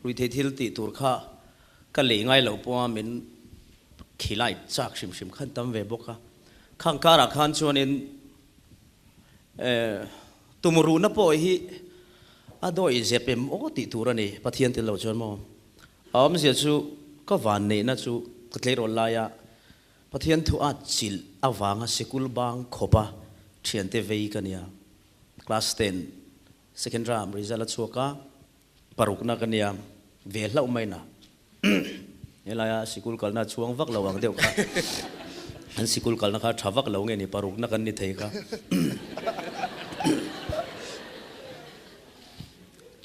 ruithei thil tih tur kha ka lei ngai lo pawh a min khilai chak hrim hrim khan tam ve bawk a. Khang karah khan chuanin. Tumruhna pawh hi a dawi zep em aw tih tur a ni, Pathian tel lo chuan maw? A awmzia chu ka vanneihna chu ka tleirawl laia Pathian thu at chilh avanga sikul bang khawpa thiante vei ka nia. Class ten second round result a chhuak a, parukna ka nia ve hlauh mai na. Helaia sikul kalna chhuang vak lo ang deuh kha an sikul kalna kha tha vak lo nge ni parukna kan ni thei kha.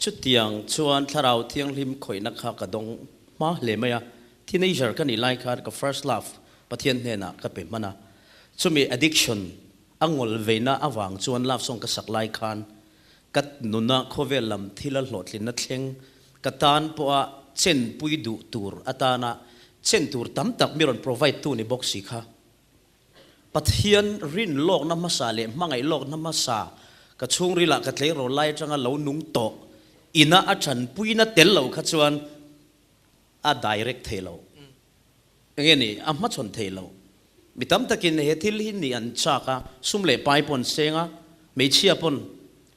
Chutiang chuan thlarau thianghlim khawihna kha ka dawng hma hle mai a, teenager ka nih lai khan ka first love Pathian hnenah ka pe hman a, chumi addiction a ngawl veina avang chuan love song ka sak lai khan Ka nuna khawvel lam thila hlawhtlinna thleng ka tan pawha chenpui duh tur atana chen tur tam tak mi rawn provide tu ni bawk si kha. Pathian rin lawkna hmasa leh hmangaih lawkna hmasa ka chhungrilah ka tleirawl lai atanga lo nung tawh ina a tanpuina tel lo kha chuan a direct thei lo. Enge ni, a hmachhawn thei lo. Mi tam takin he thil hi ni an chak a, sum leh pai pawn seng a, hmeichhia pawn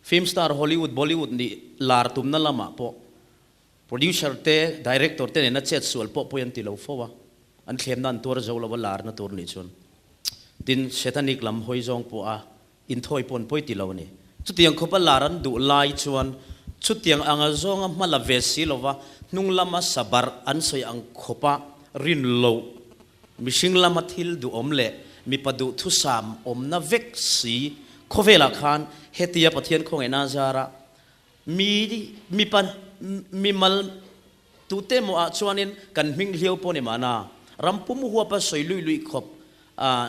film star Hollywood, Bollywood nih lar tumna lamah pawh producer te, director te nena chet sual pawh pawi an ti lo fo a, an thlemna an tuar zo lo a larna tur nih chuan. Tin, satanic lam hawi zawng pawh a Inthawi pawn pawi ti lo a ni. Chutiang khawpa lar an duh lai chuan chutiang anga zawnga hma la ve si lova hnung lama sabarh an sawi ang khawpa rin loh, mihring lama thil duhawm leh mipa duhthusam awmna vek si khawvelah khan hetia Pathian khawngaihna zara mi mipa mimal tute emaw ah chuanin kan hming hliau pawh ni mahna rampum huapa sawi luih luih khawp ah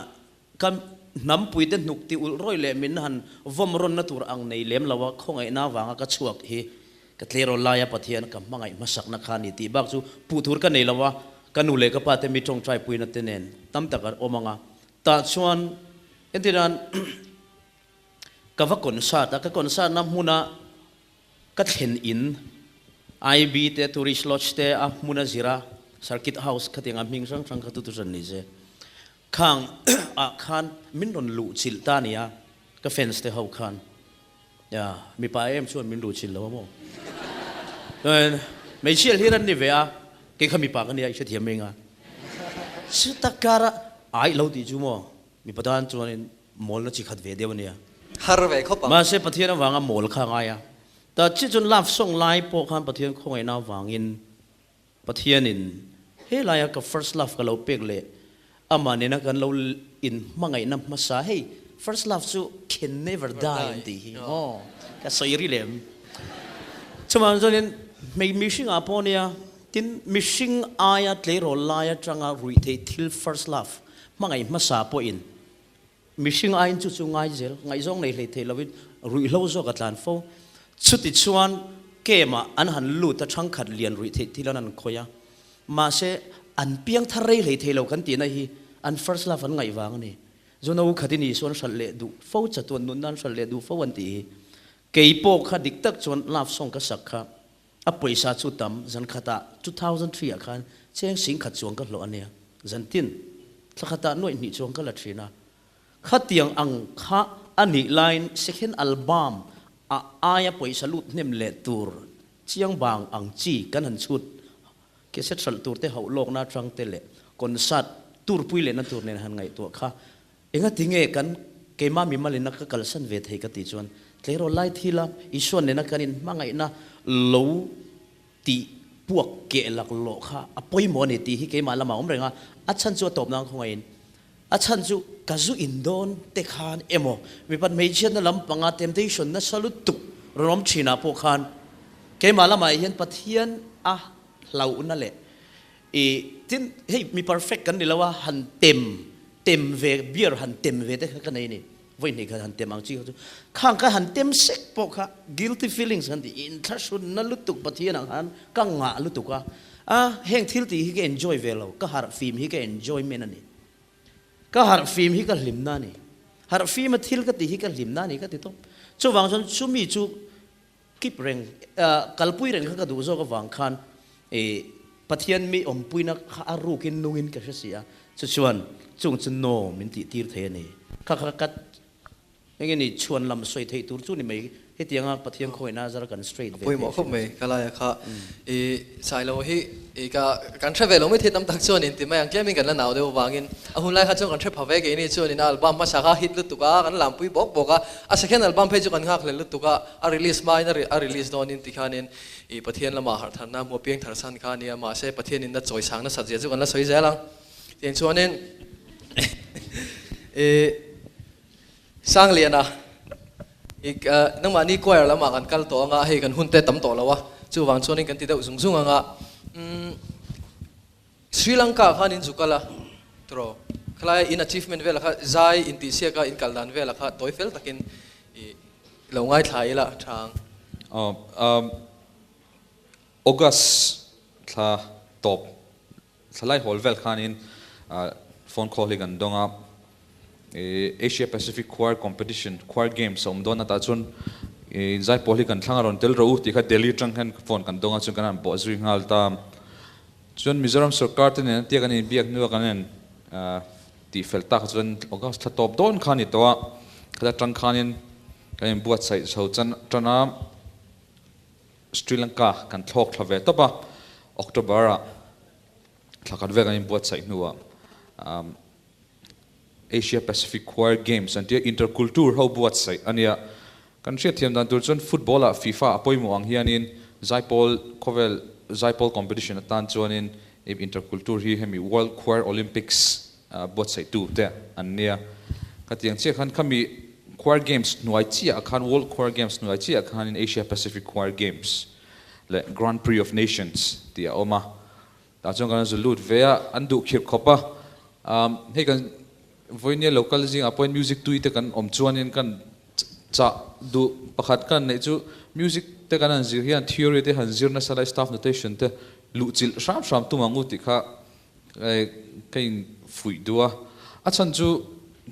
Ka hnampuite hnuk ti ulh rawih leh min han vawm rawnna tur ang nei lem lo a, khawngaihna avanga ka chhuak hi ka tleirawl laia Pathian ka hmangaih hmasakna kha a ni tih bak chu puh tur ka nei lo a, ka nu leh ka pa te mi tawngtai puina te nen tam tak an awm ang a, tah chuan entirnan ka va concert a, ka concert na hmuna Ka thlen in IB te Tourist Lodge te a hmun a zir a, Circuit House khatiang a hming hrang hrang kha tu tu hran ni se. Khang ah khan min rawn luh chilh ta nia, ka fans te ho khan. Ya, mipa em chuan min luh chilh lo a maw? Chuan hmeichhia hlir an ni ve a, kei kha mipa ka nia i hrethiam mai nga. Chuta kara ai lo tih chu maw, mipa tan chuanin Mawlna chi khat ve deuh a nia. Har ve khawp ang. Mahse Pathian avanga mawl kha a ngai a. Ta chiah chuan love song lai pawh khan Pathian khawngaihna avangin Pathianin he laia ka first love ka lo pek leh amah nena kan lo in hmangaihna hmasa hei first love chu can never die an tih hi maw ka sawi ri lem. Chuvang chuanin hmei mihringah pawh nia tin mihring aia tleirawl lai atanga ruihtheih thil first love hmangaih hmasa pawhin Mihring aiin chu chu ngai zel, ngaihzawng nei hlei thei lovin ruihhlo zawk a tlan fo. Chuti chuan camp-ah an han lut a, thangkhat lian ruih theih thil an han khawih a. Mahse, an piang thar rei hlei thei lo kan tihna hi an first love an ngaih vang a ni. Zuna u khat i ni sawn hralh leh duh fo, chatuan nunna an hralh leh duh fo an tih hi. Kei pawh kha dik tak chuan love song ka sak kha a pawisa chu tam, zan khatah 2003 ah khan cheng sing khat chuang ka hlawh a nia. Zan tin, thla khatah nuaih hnih chuang ka la thin a. Khatiang ang kha a nih laiin second album a aia pawisa lut hnem leh tur chiang bang ang chi kan han chhut cassette hralh tur te hauh lawkna atang te leh concert tur pui lehna tur nen han ngaihtuah kha Engati nge kan keimah mimalina ka kalsan ve thei ka tih chuan tleirawl lai thila Isua nena kan inhmangaihna lo tih puak keh laklawh kha a pawimawh a ni tih hi keimah lamah a awm reng a, a chhan chu a tawp nan khawngaihin a chhan chu ka zu in dawn te khan emaw mipat hmeichhiatna lampanga temptation nasa lutuk rawn awm thinah pawh khan keimah lamah hian Pathian a hlauhna leh I tin hei mi perfect kan ni lo a, han tem tem ve beer han tem ve te kha ka nei ni. Vawi hnih kha han tem ang chi kha chu khang kha han tem sek pawh kha guilty feelings kan ti inthlahrunna lutuk Pathian ang khan ka ngah lutuk a, a heng thil tih hi ka enjoy ve lo, ka harh fim hi ka enjoyment a ni. Ka harh fim hi ka hlimna a ni. Harh fima thil ka tih hi ka hlimna a ni ka ti tawp. Chuvang chuan chumi chu Kip reng, kalpui reng kha ka duh zawk avang khan i Pathian mi awmpuina kha a rukin nungin ka hre si a, chu chuan chung chu no min tih tir thei a ni. Kha kha ka Enge ni chhuan lam sawi theih tur chu ni mai hetianga Pathian khawina zar kan straight ve Pawimawh khawp mai ka laia kha i Sailo hi i ka kan hre ve lo mai thei tam tak chuan in ti mai ang tlemin kan la nau deuh avangin a hun lai kha chuan kan hre pha ve keini chuan in a album hmasa kha hit lutuk a kan lampui bawk bawk a a second album phei chu kan nghak hlel lutuk a a release hmain a release dawnin tikhanin i Pathian lama harh tharna hmuh piang thar san kha a nia mahse Pathianin a chawi sang nasat zia chu kan la sawi zel ang tiang chuanin i Sangliana, I nangmahni choir lamah kan kal tawh anga hei kan hun te tam tawh lo a, chuvang chuanin kan ti deuh zung zung anga umm Sri Lanka khan in zu kal a tiraw khalaia in achievement velah kha zai intihsiak a in kal dan velah kha tawi fel takin i lo ngaithla ila tha ang. Aw umm August thla tawp Thlalai hawl vel khanin phone call hi kan dawng a, Asia Pacific Choir Competition, Choir Games a awm dawn a tah chuan inzaipawl hi kan thlang a rawn tel rawh u tih kha Delhi atang hian phone kan dawng a chuan kan han bawh zui nghal ta. Chuan Mizoram sorkar te nen tia kan inbiak hnu a kan han tih fel tak chuan August thla tawp dawn kha a ni tawh a, khata tang khanin kan inbuatsaih chho tan a. Sri Lanka kan thlawk thla ve tawp a, October ah thla khat vel kan inbuatsaih hnuah Asia Pacific Choir Games an tia Interculture ho buatsaih a nia. Kan hriatthiam dan tur chuan football ah FIFA a pawimawh ang hianin Zaipawl khawvel Zaipawl competition atan chuanin Interculture hi hemi World Choir Olympics buatsaihtu te an nia. Khatiang chiah khan khami Choir Games hnuai chiah khan World Choir Games hnuai chiah khanin Asia Pacific Choir Games leh Grand Prix of Nations tih a awm a. Tah chuan kan zu lut ve a, an duh khirh khawp a. Hei kan vawinia local zingah pawhin music tui te kan awm chuanin kan chah duh pakhat kan neih chu music te kan han zir hian theory te han zir nasa lai staff notation te luhchilh hram hram tum ang u tih kha Ka in fuih duh a, a chhan chu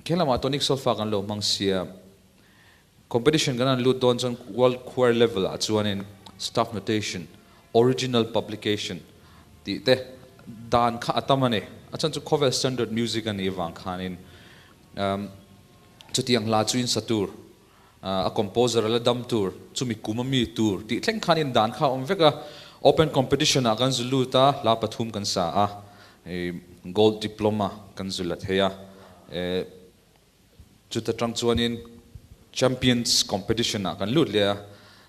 he lamah tonic solfa kan lo hmang sia, competition kan han lut dawn chuan world choir level ah chuanin staff notation, original publication tih te dan kha a tam a ni. A chhan chu khawvel standard music a nih avang khanin chutiang hla chu in sa tur, a composer a la dam tur, chumi kum a mi tur tih thleng khanin dan kha a awm vek a. Open competition ah kan zu lut a, hla pathum kan sa a, gold diploma kan zu la thei a, chuta tang chuanin champions competition ah kan lut leh a,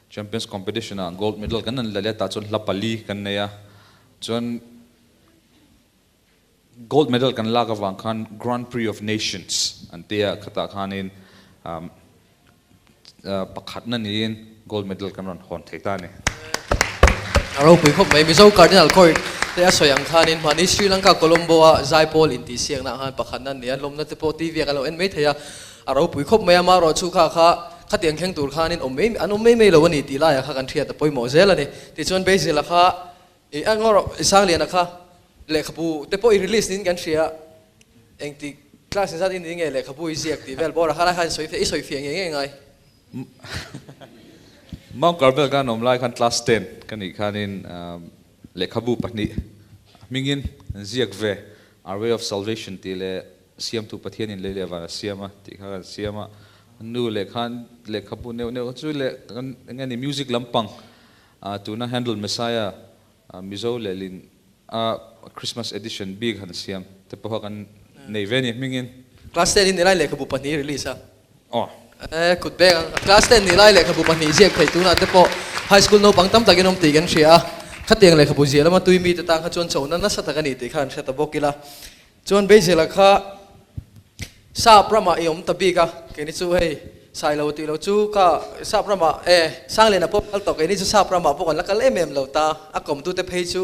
champions competition ah gold medal kan han la leh a, tah chuan hla pali kan nei a, chuan Gold medal kan lak avang khan Grand Prix of Nations an ti a, khatah khanin pakhatna niin gold medal kan rawn hawn thei ta a ni. A ropui khawp mai. Mizo Cardinal Court te a sawi ang khanin mahni Sri Lanka Colombo a Zaipawl intihsiakna ah khan pakhatna an ni a, lawmna te pawh TV ah kan lo en mai thei a, a ropui khawp mai a, amaherawh chu kha kha khatiang thleng tur khanin awm mai an awm mai mai lo a ni tih laiah kha kan hriat a pawimawh zel a ni. Tichuan Basil-a kha I a ngaw rawh i Sangliana kha lehkhabu te pawh i release niin kan hria engti class in zat i ni nge lehkhabu i ziak tih vel bawr a khalai khan i sawi fiah i sawi fiah ngei ngei ngai. Mount Carmel kan awm lai khan class ten ka nih khanin lehkhabu pahnih hmingin an ziak ve Our Way of Salvation tih leh Siamtu Pathianin lei leh van a siam a tih kha kan siam a, nu leh khan lehkhabu neuh neuh chu leh kan eng nge ni music lampang Tuna Handel Messiah Mizo lehlin a Christmas edition bik han siam te pawha kan nei ve ni hmingin. Class ten in nilai lehkhabu pahnih release a. Aw. E kut beng ang. Class ten nilai lehkhabu pahnih ziak thei tunah te pawh high school naupang tam takin awm tih kan hria a. Khatiang lehkhabu ziah lama tui mite tan kha chuan chona nasa tak a ni tih kha an hre ta bawk ila. Chuan Basil-a kha Sap ramah i awm ta bik a, keini chu hei Sailo tih lo chu ka Sap ramah e Sangliana pawh kal tawh keini chu Sap ramah pawh kan la kal em em lo ta, a kawmtute phei chu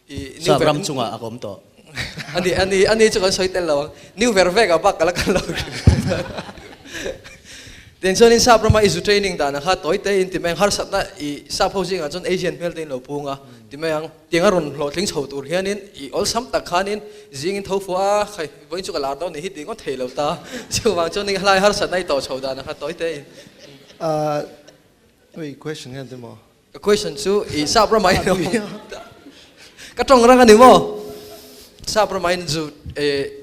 i New Sap ram chungah a kawm tawh. Ani ani ani chu kan sawi tel lo ang, New Vervek ah bak ka la kal lo. Tin chuanin Sap rama i zu training danah kha tawi te in ti mai ang, harsatna i Sap ho zingah chuan Asian hmel te in lo pung a ti mai ang. Tiang a rawn hlawhtling chho tur hianin i awlsam tak khanin zingin tho fuh a, khai vawiin chu ka lar dawn nih hi tih ngawt thei lo ta. Chuvang chuan eng hlai harsatna i tawh chho dan a kha tawi te in. Ahh wei question hian ti maw? Ka question chu i sap ramah in awm ka tawng rang a ni maw? Sap ramah in zu eh.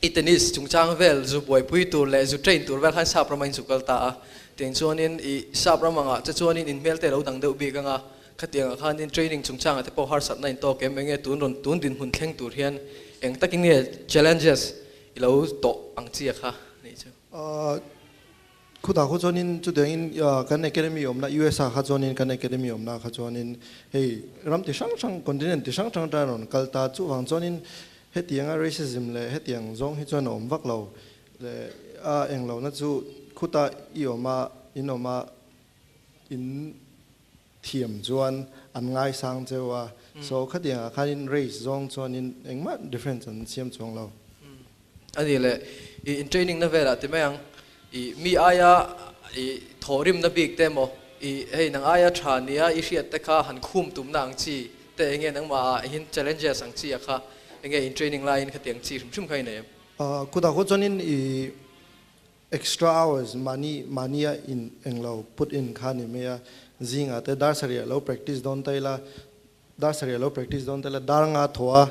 I tennis chungchang vel zu buaipui tur leh zu train tur vel khan sap rama in zu kal ta a, tiang chuanin i sap ram angah che chuanin in hmel te lo dang deuh bik anga khatiangah khanin training chungchangah te pawh harsatna in tawk em enge tun rawn tun dinhmun thleng tur hian eng takin nge challenges i lo tawh ang chi a kha nih chu. Khutah khaw chuanin chutiangin kan academy awmna USA kha chuanin kan academy awmna kha chuanin hei ram ti hrang hrang continent ti hrang hrang atanga rawn kal ta chuvang chuanin hetianga racism leh hetiang zawng hi chuan a awm vak lo leh a englohna chu khuta i awm a in awm a in thiam chuan an ngaisang cheu a so khatiangah khanin race zawng chuanin engmah difference an siam chuang lo. A ni le, i in training na velah ti mai ang, i mi aia i thawhrimna bik te emaw, i hei nang aia tha nia i hriat te kha han khum tumna ang chi te enge nangmah ah hin challenges ang chi a kha enge in training laiin khatiang chi hrim hrim kha i nei em? Kutah khaw chuanin i Extra hours mahni mahnia in englo put in kha ni mai a, zingah te dar sarih lo practice dawn ta ila, dar sarih lo practice dawn ta ila, dar nga thaw a,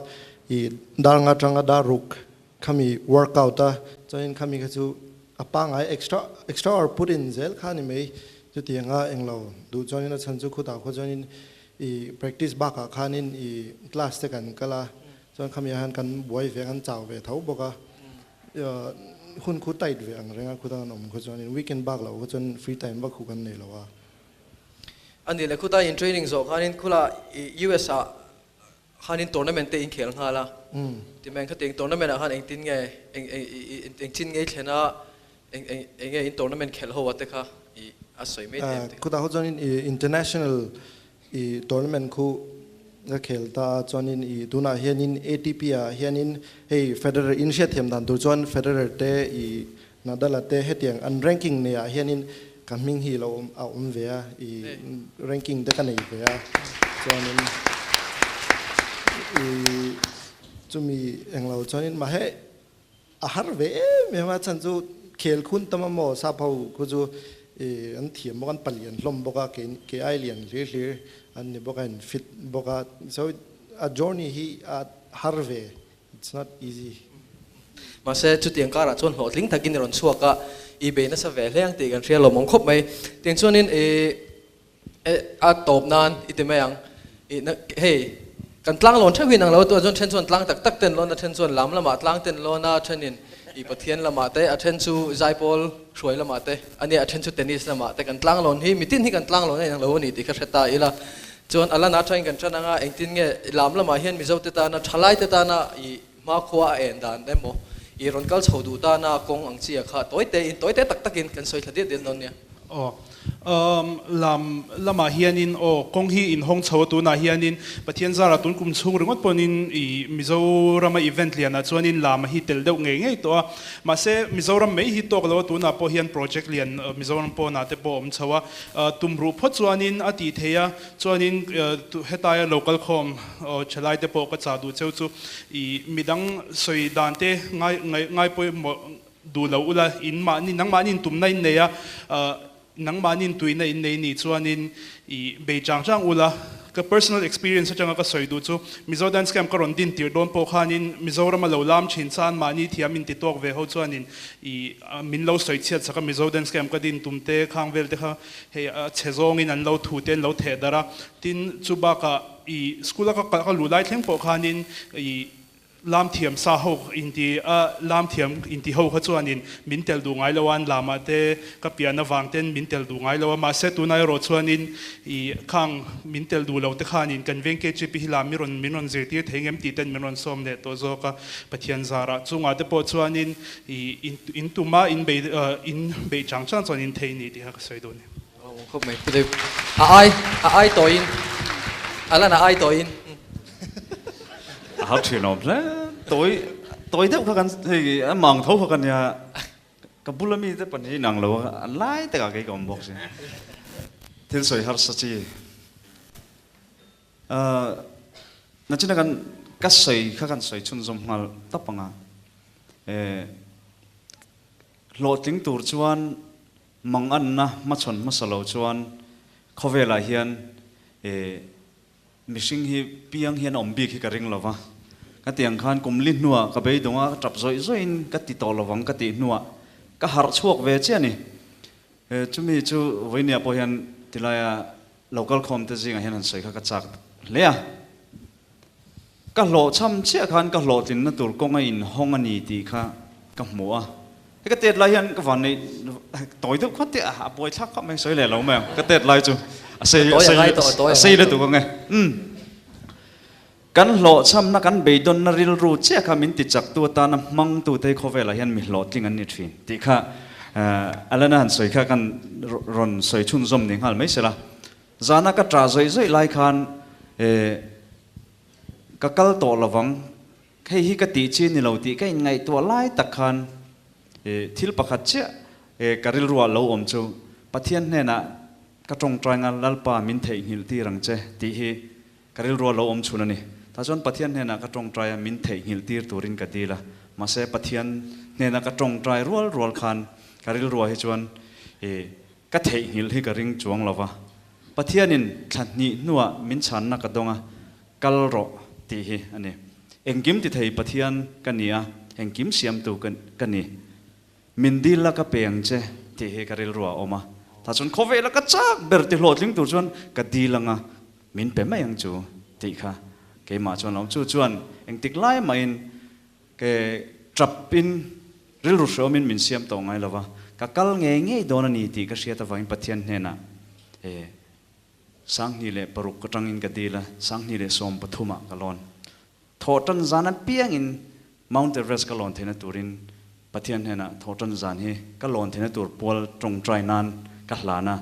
i dar nga tanga dar ruk khami workout a, chuanin khami kha chu a pangai extra extra hour put in zel kha ni mai, chutianga englo duh chuanin a chhan chu khutah khaw chuanin i practice bakah khanin i class te kan kal a, chuan khami ah hian kan buai ve kan chau ve tho bawk a. Hun khu tight ve ang reng a, khuta kan awm kha chuanin weekend bak loh kha chuan free time vak khu kan nei lo a. A nih leh khuta in training zawh khanin khula US ah khanin tournament te in khel nghal a, ti mai khatiang tournament ah khan engtin nge engchin nge i thlen a, eng nge in tournament khelh ho a te kha i a sawi mai thei ang te kha. Khutah khaw chuanin international I tournament khu ka khel ta a chuanin i tunah hianin ATP ah hianin hei Federer in hriatthiam dan tur chuan Federer te i Nadal a te hetiang an ranking nei ah hianin ka hming hi lo awm a awm ve a i ranking te ka nei ve a chuanin i chumi englo chuanin mahse A har ve em em a chhan chu khel khun tam a maw sap ho khu chu i an thiam bawk an palian hlawm bawk a kei kei ai lian hlir hlir an ni bawk a in fit bawk a so a journey hi a har ve it's not easy. Mahse chutiang karah chuan hlawhtling takin i rawn chhuak a, i bei nasa ve hle ang tih kan hria lawmawm khawp mai. Tiang chuanin i A tawp nan i ti mai ang. I na hei kan tlang lawn theuh hi nang lo tuah chuan then chuan tlang tak tak ten lawn a then chuan lam lamah tlang ten lawn a thenin i Pathian lamah te a then chu zaipawl hruai lamah te ania a then chu tennis lamah te kan tlang lawn hi mitin hi kan tlang lawn a inang lo a ni tih kha hre ta ila chuan a lana atangin kan tan anga engtin nge lam lamah hian Mizo te tana thalai te tana i hmakhua a en dan emaw i rawn kal chho duh tana kawng ang chi a kha tawi te in tawi te tak takin kan sawi thla diat diat dawn nia. Aw. Umm lam lamah hianin aw kawng hi inhawng chho a tunah hianin Pathian zara tun kum chhung ringawt pawhin i Mizorama event lianah chuanin lama hi tel deuh ngei ngei tawh a. Mahse Mizoram mai hi tawk lo a tunah pawh hian project lian Mizoram pawnah te pawh a awm chho a. Tumruh phawt chuanin a tih theih a chuanin hetaia lo kal khawm thalai te pawh ka chah duh cheu chu i midang sawi dan te ngai ngai pawimawh Duh lo ula, in mahni, nangmahni in tumna in nei a, nangmahni in tuina in nei nih chuanin i bei chang chang ula. Ka personal experience atanga ka sawi duh chu, Mizo Dance Camp ka rawn din tir dawn pawh khanin Mizorama lo lam thin chuan mahni thiam in ti tawk ve ho chuanin i min lo sawi chhiat sak a, Mizo Dance Camp ka din tum te khang vel te kha hei a chhe zawngin an lo thu te an lo theh darh a. Tin, chu bakah i school a ka luh lai thleng pawh khanin i Lam thiam sa ho inti a, lam thiam inti ho kha chuanin min tel duh ngai lo a, an lamah te ka pian avang ten min tel duh ngai lo a, mahse tunah erawh chuanin i khang min tel duh lo te khanin kan veng KGP hi lam mi rawn min rawn zirtir thei ngem tih ten min rawn sawm leh tawh zawk a, Pathian zarah chungah te pawh chuanin i in tuma in bei in beih chang chang chuan in thei ni tih kha ka sawi duh a ni. Khawp mai Philip. A ai a ai tawhin a lan a ai tawhin. A har thin awm hle. Tawi tawi deuh kha kan hei a mang tho kha ka nia. Ka bula mi te pahnih inang lo a an lai takah kei ka awm bawk si. Thil sawi harsa chi. Nachina kan ka sawi kha kan sawi chhunzawm nghal tawp anga. Hlawhtling tur chuan Manganna hmachhawn hmasa lo chuan khawvelah hian mihring hi piang hian awm bik hi ka ring lo va. Ka ti ang khan kum li hnuah ka beidawng a, ka tap zawih zawihin ka ti tawh lovang ka tih hnuah ka harh chhuak ve chiah a ni. Chumi chu vawinia pawh hian tilaia local khawm te zingah hian han sawi kha ka chak hle a. Ka hlawhchham chiah khan ka hlawhtlinna tur kawng a inhawng a ni tih kha ka hmu a. He ka tet lai hian ka van nei tawi deuh kha teh a, a buai thlak khawp mai, sawi leh lo mai ang, ka tet lai chu a sei a sei a sei lutuk ang e. Umm. Kan hlawhchhamna kan beidawnna rilru chiah kha min tichaktu atana hmangtute hi khawvelah hian mi hlawhtling an ni thin tih kha Alana han sawi kha kan rawn sawi chhunzawm ni nghal mai sela. Zana ka ṭah zawih zawih lai khan ka kal tawh lovang, hei hi ka tih chi ni lo tih ka inngaihtuah lai tak khan thil pakhat chiah ka rilruah lo awm chu Pathian hnenah ka ṭawngṭai nga Lalpa min theihnghilh tir ang che tih hi ka rilruah lo awm chhun a ni. Tah chuan Pathian hnenah ka ṭawngṭai a, min theihnghilh tir turin ka dil a, mahse Pathian hnena ka ṭawngṭai rual rual khan ka rilruah hi chuan Ka theihnghilh hi ka ring chuang lo va, Pathianin thla hnih hnuah min chhanna ka dawng a, kal rawh tih hi a ni. Engkim ti thei Pathian ka ni a, engkim siamtu ka ni. Min dil la ka pe ang che tih hi ka rilru ah a awm a, tah chuan khawvela ka chak ber ti hlawhtling tur chuan ka dil ang a, min pe mai ang chu tih kha keimah chuan a awm. Chu chuan engtik lai mahin Ke tap in rilru hreawm in min siam tawh ngai lova, ka kal ngei ngei dawn a ni tih ka hriat avangin Pathian hnenah e 2006 atangin ka dil a, 2013 ah ka lawn. Thawhtan zan apiangin Mount Everest ka lawn theihna turin Pathian hnenah thawhtan zan hi ka lawn theihna tur pual tawngtai nan ka hlan a,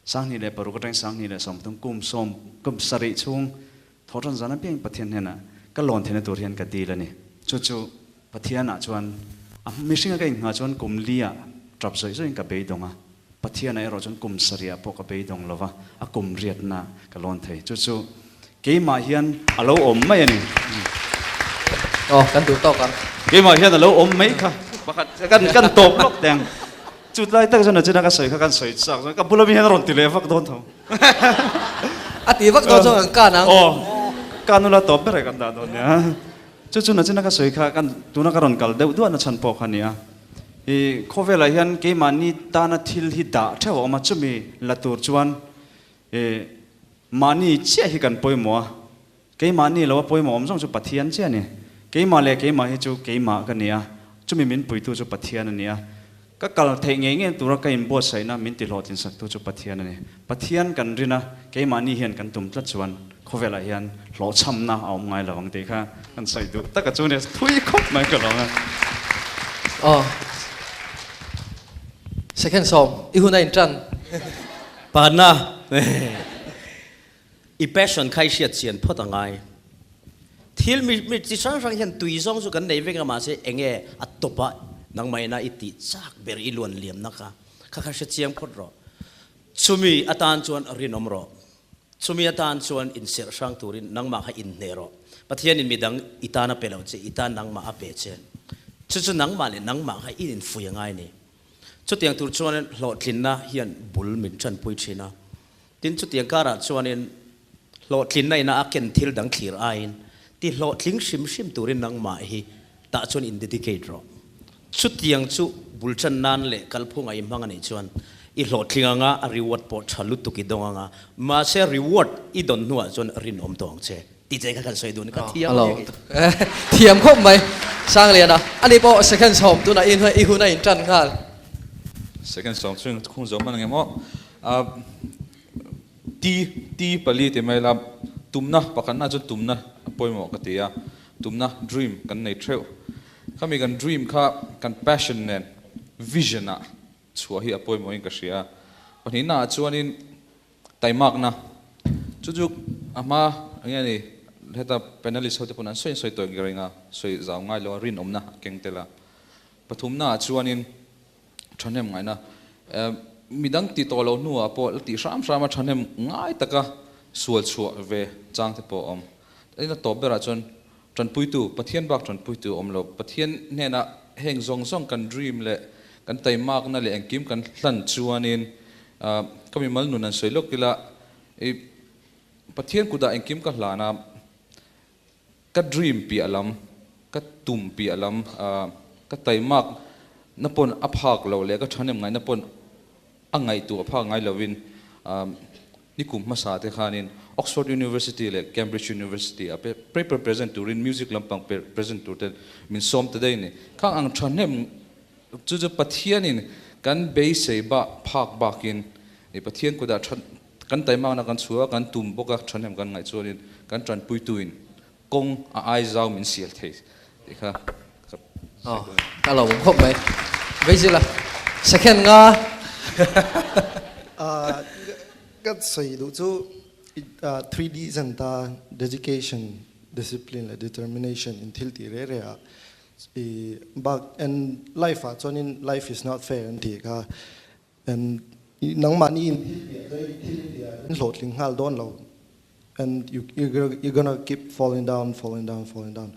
2006 atangin 2013 kum sawm kum sarih chhung Thawhṭan zan apiang Pathian hnenah ka lawn theihna tur hian ka dil a ni. Chu chu Pathianah chuan a mihringa ka inngah chuan kum liah ṭap zawih zawhin ka beidawng a, Pathianah erawh chuan kum sarihah pawh ka beidawng lo va, a kum riatna ka lawn thei. Chu chu keimah hian a lo awm mai a ni. Aw, kan duh tawk ang. Keimah hian a lo awm mai kha. Pakhat kan kan tawp lawk teh ang. Chu tlai tak chuan a china ka sawi kha kan sawi chak chuan ka bula mi hian a rawn ti leh vak dawn tho. A ti vak dawn chuan kan kan ang. Aw, kan nula tawp ber e kan dah dawn nia. Chu chu nachina ka sawi kha kan tuna ka rawn kal deuh duah na chhan pawh kha nia. I khawvelah hian keimahni tana thil hi dah theuh a awm a, chumi la tur chuan i mahni chiah hi kan pawimawh a. Keimahni lo a pawimawh awm zawng chu Pathian chiah a ni. Keimah leh keimah hi chu keimah ka ni a, chumi min puitu chu Pathian a ni a. Ka kal theih ngei ngei tura ka inbuatsaihna min tihlawhtlin saktu chu Pathian a ni. Pathian kan rin a, keimahni hian kan tum tlat chuan khawvelah hian hlawhchhamna a awm ngai lo ang tih kha kan sawi duh tak a chu nia, thui khawp mai ka lawm a. Aw. Second sawm, i hun a intan. Panna. I passion kha i hriat chian phawt a ngai. Thil mi mi chi hrang hrang hian tui zawng chu kan nei vek a mahse enge a tawp a nangmah ina i tih chak ber i luan liamna kha kha kha hre chiang phawt rawh. Chumi atan chuan rinawm rawh. Chumi atan chuan inserh hrang turin nangmah kha inhneh rawh. Pathianin midang i tan a pe lo che, i tan nangmah a pe che. Chu chu nangmah leh nangmah kha i infuih a ngai a ni. Chutiang tur chuan hlawhtlinna hian bul min tanpui thin a. Tin, chutiang karah chuanin hlawhtlinna ina a ken thil dang thlir aiin ti hlawhtling hrim hrim turin nangmah hi tah chuan in dedicate rawh. Chutiang chu bul tan nan leh kalphung a i hmang a nih chuan i hlawhtling anga a reward pawh tha lutuk i dawng anga, mahse reward i dawn hnuah chuan rinawm tawh ang che tih che kha kan sawi dun ka thiam ania kei. Thiam khawp mai Sangliana. Ani pawh second sawm tunah i hun a intan nghal. Second sawm chu khung zawm a ni ngem aw. Ti, ti pali ti mai la, tumna, pakhatna chu tumna a pawimawh ka ti a, tumna, dream, kan nei theuh. Khami kan dream kha kan passion nen vision ah chhuah hi a pawimawhin ka hria a. Pahnihna ah chuanin taimakna, chu chu a hma eng nge ni, heta panelist ho te pawn an sawi an sawi tawh eng eng a, sawi zau ngai lo a, rinawmna a keng tel a. Pathumna ah chuanin Thahnem ngaihna, Midang ti tawh lo hnuah pawh la tih hram hram a thahnem ngai taka sual chhuah ve chang te pawh a awm. Tin a tawp berah chuan tanpuitu, Pathian bak tanpuitu a awm lo. Pathian hnenah heng zawng zawng kan dream leh kan taimakna leh engkim kan hlan chuanin ka mimal nun an sawi lawk ila i Pathian kutah engkim ka hlan a. Ka dream piah lam, ka tum piah lam, ka taimak na pawn a phak loh leh ka thahnem ngaihna pawn a ngaihtuah phak ngai lovin nikum hmasa te khanin Oxford University leh Cambridge University ah paper present turin music lampang present tur te min sawm ta daih a ni. Khang ang thahnem chu chu Pathianin kan beisei bak phak bakin Pathian kutah Kan taimakna kan chhuah a, kan tum bawk a, thahnem kan ngaih chuanin kan tanpuituin kawng a ai zau min sial thei tih kha ka Aw, ka lo awm khawp mai. Veizila, second nga. Ka sawi duh chu 3D zanta dedication, discipline leh determination in thil tih reh reh ah i bak and life ah chuanin life is not fair an tih kha And nangmahni in thil piah chuan i thil piah in hlawhtling nghal dawn lo. And you you gonna keep falling down, falling down, falling down.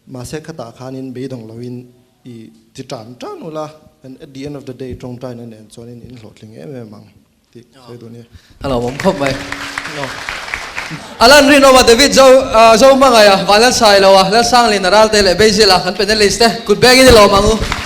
Mahse khatah khanin beidawng loin i ti tan tan ula and at the end of the day tawngtaina nen chuanin in hlawhtling em em ang tih sawi duh nia. A lo awm khawp mai. Alan Rinawma, David Zo Zohmangaia, Vanlalsailoa, Lalsanglina Ralte leh Basil-a kan panelist te kut bengin i lawm ang u.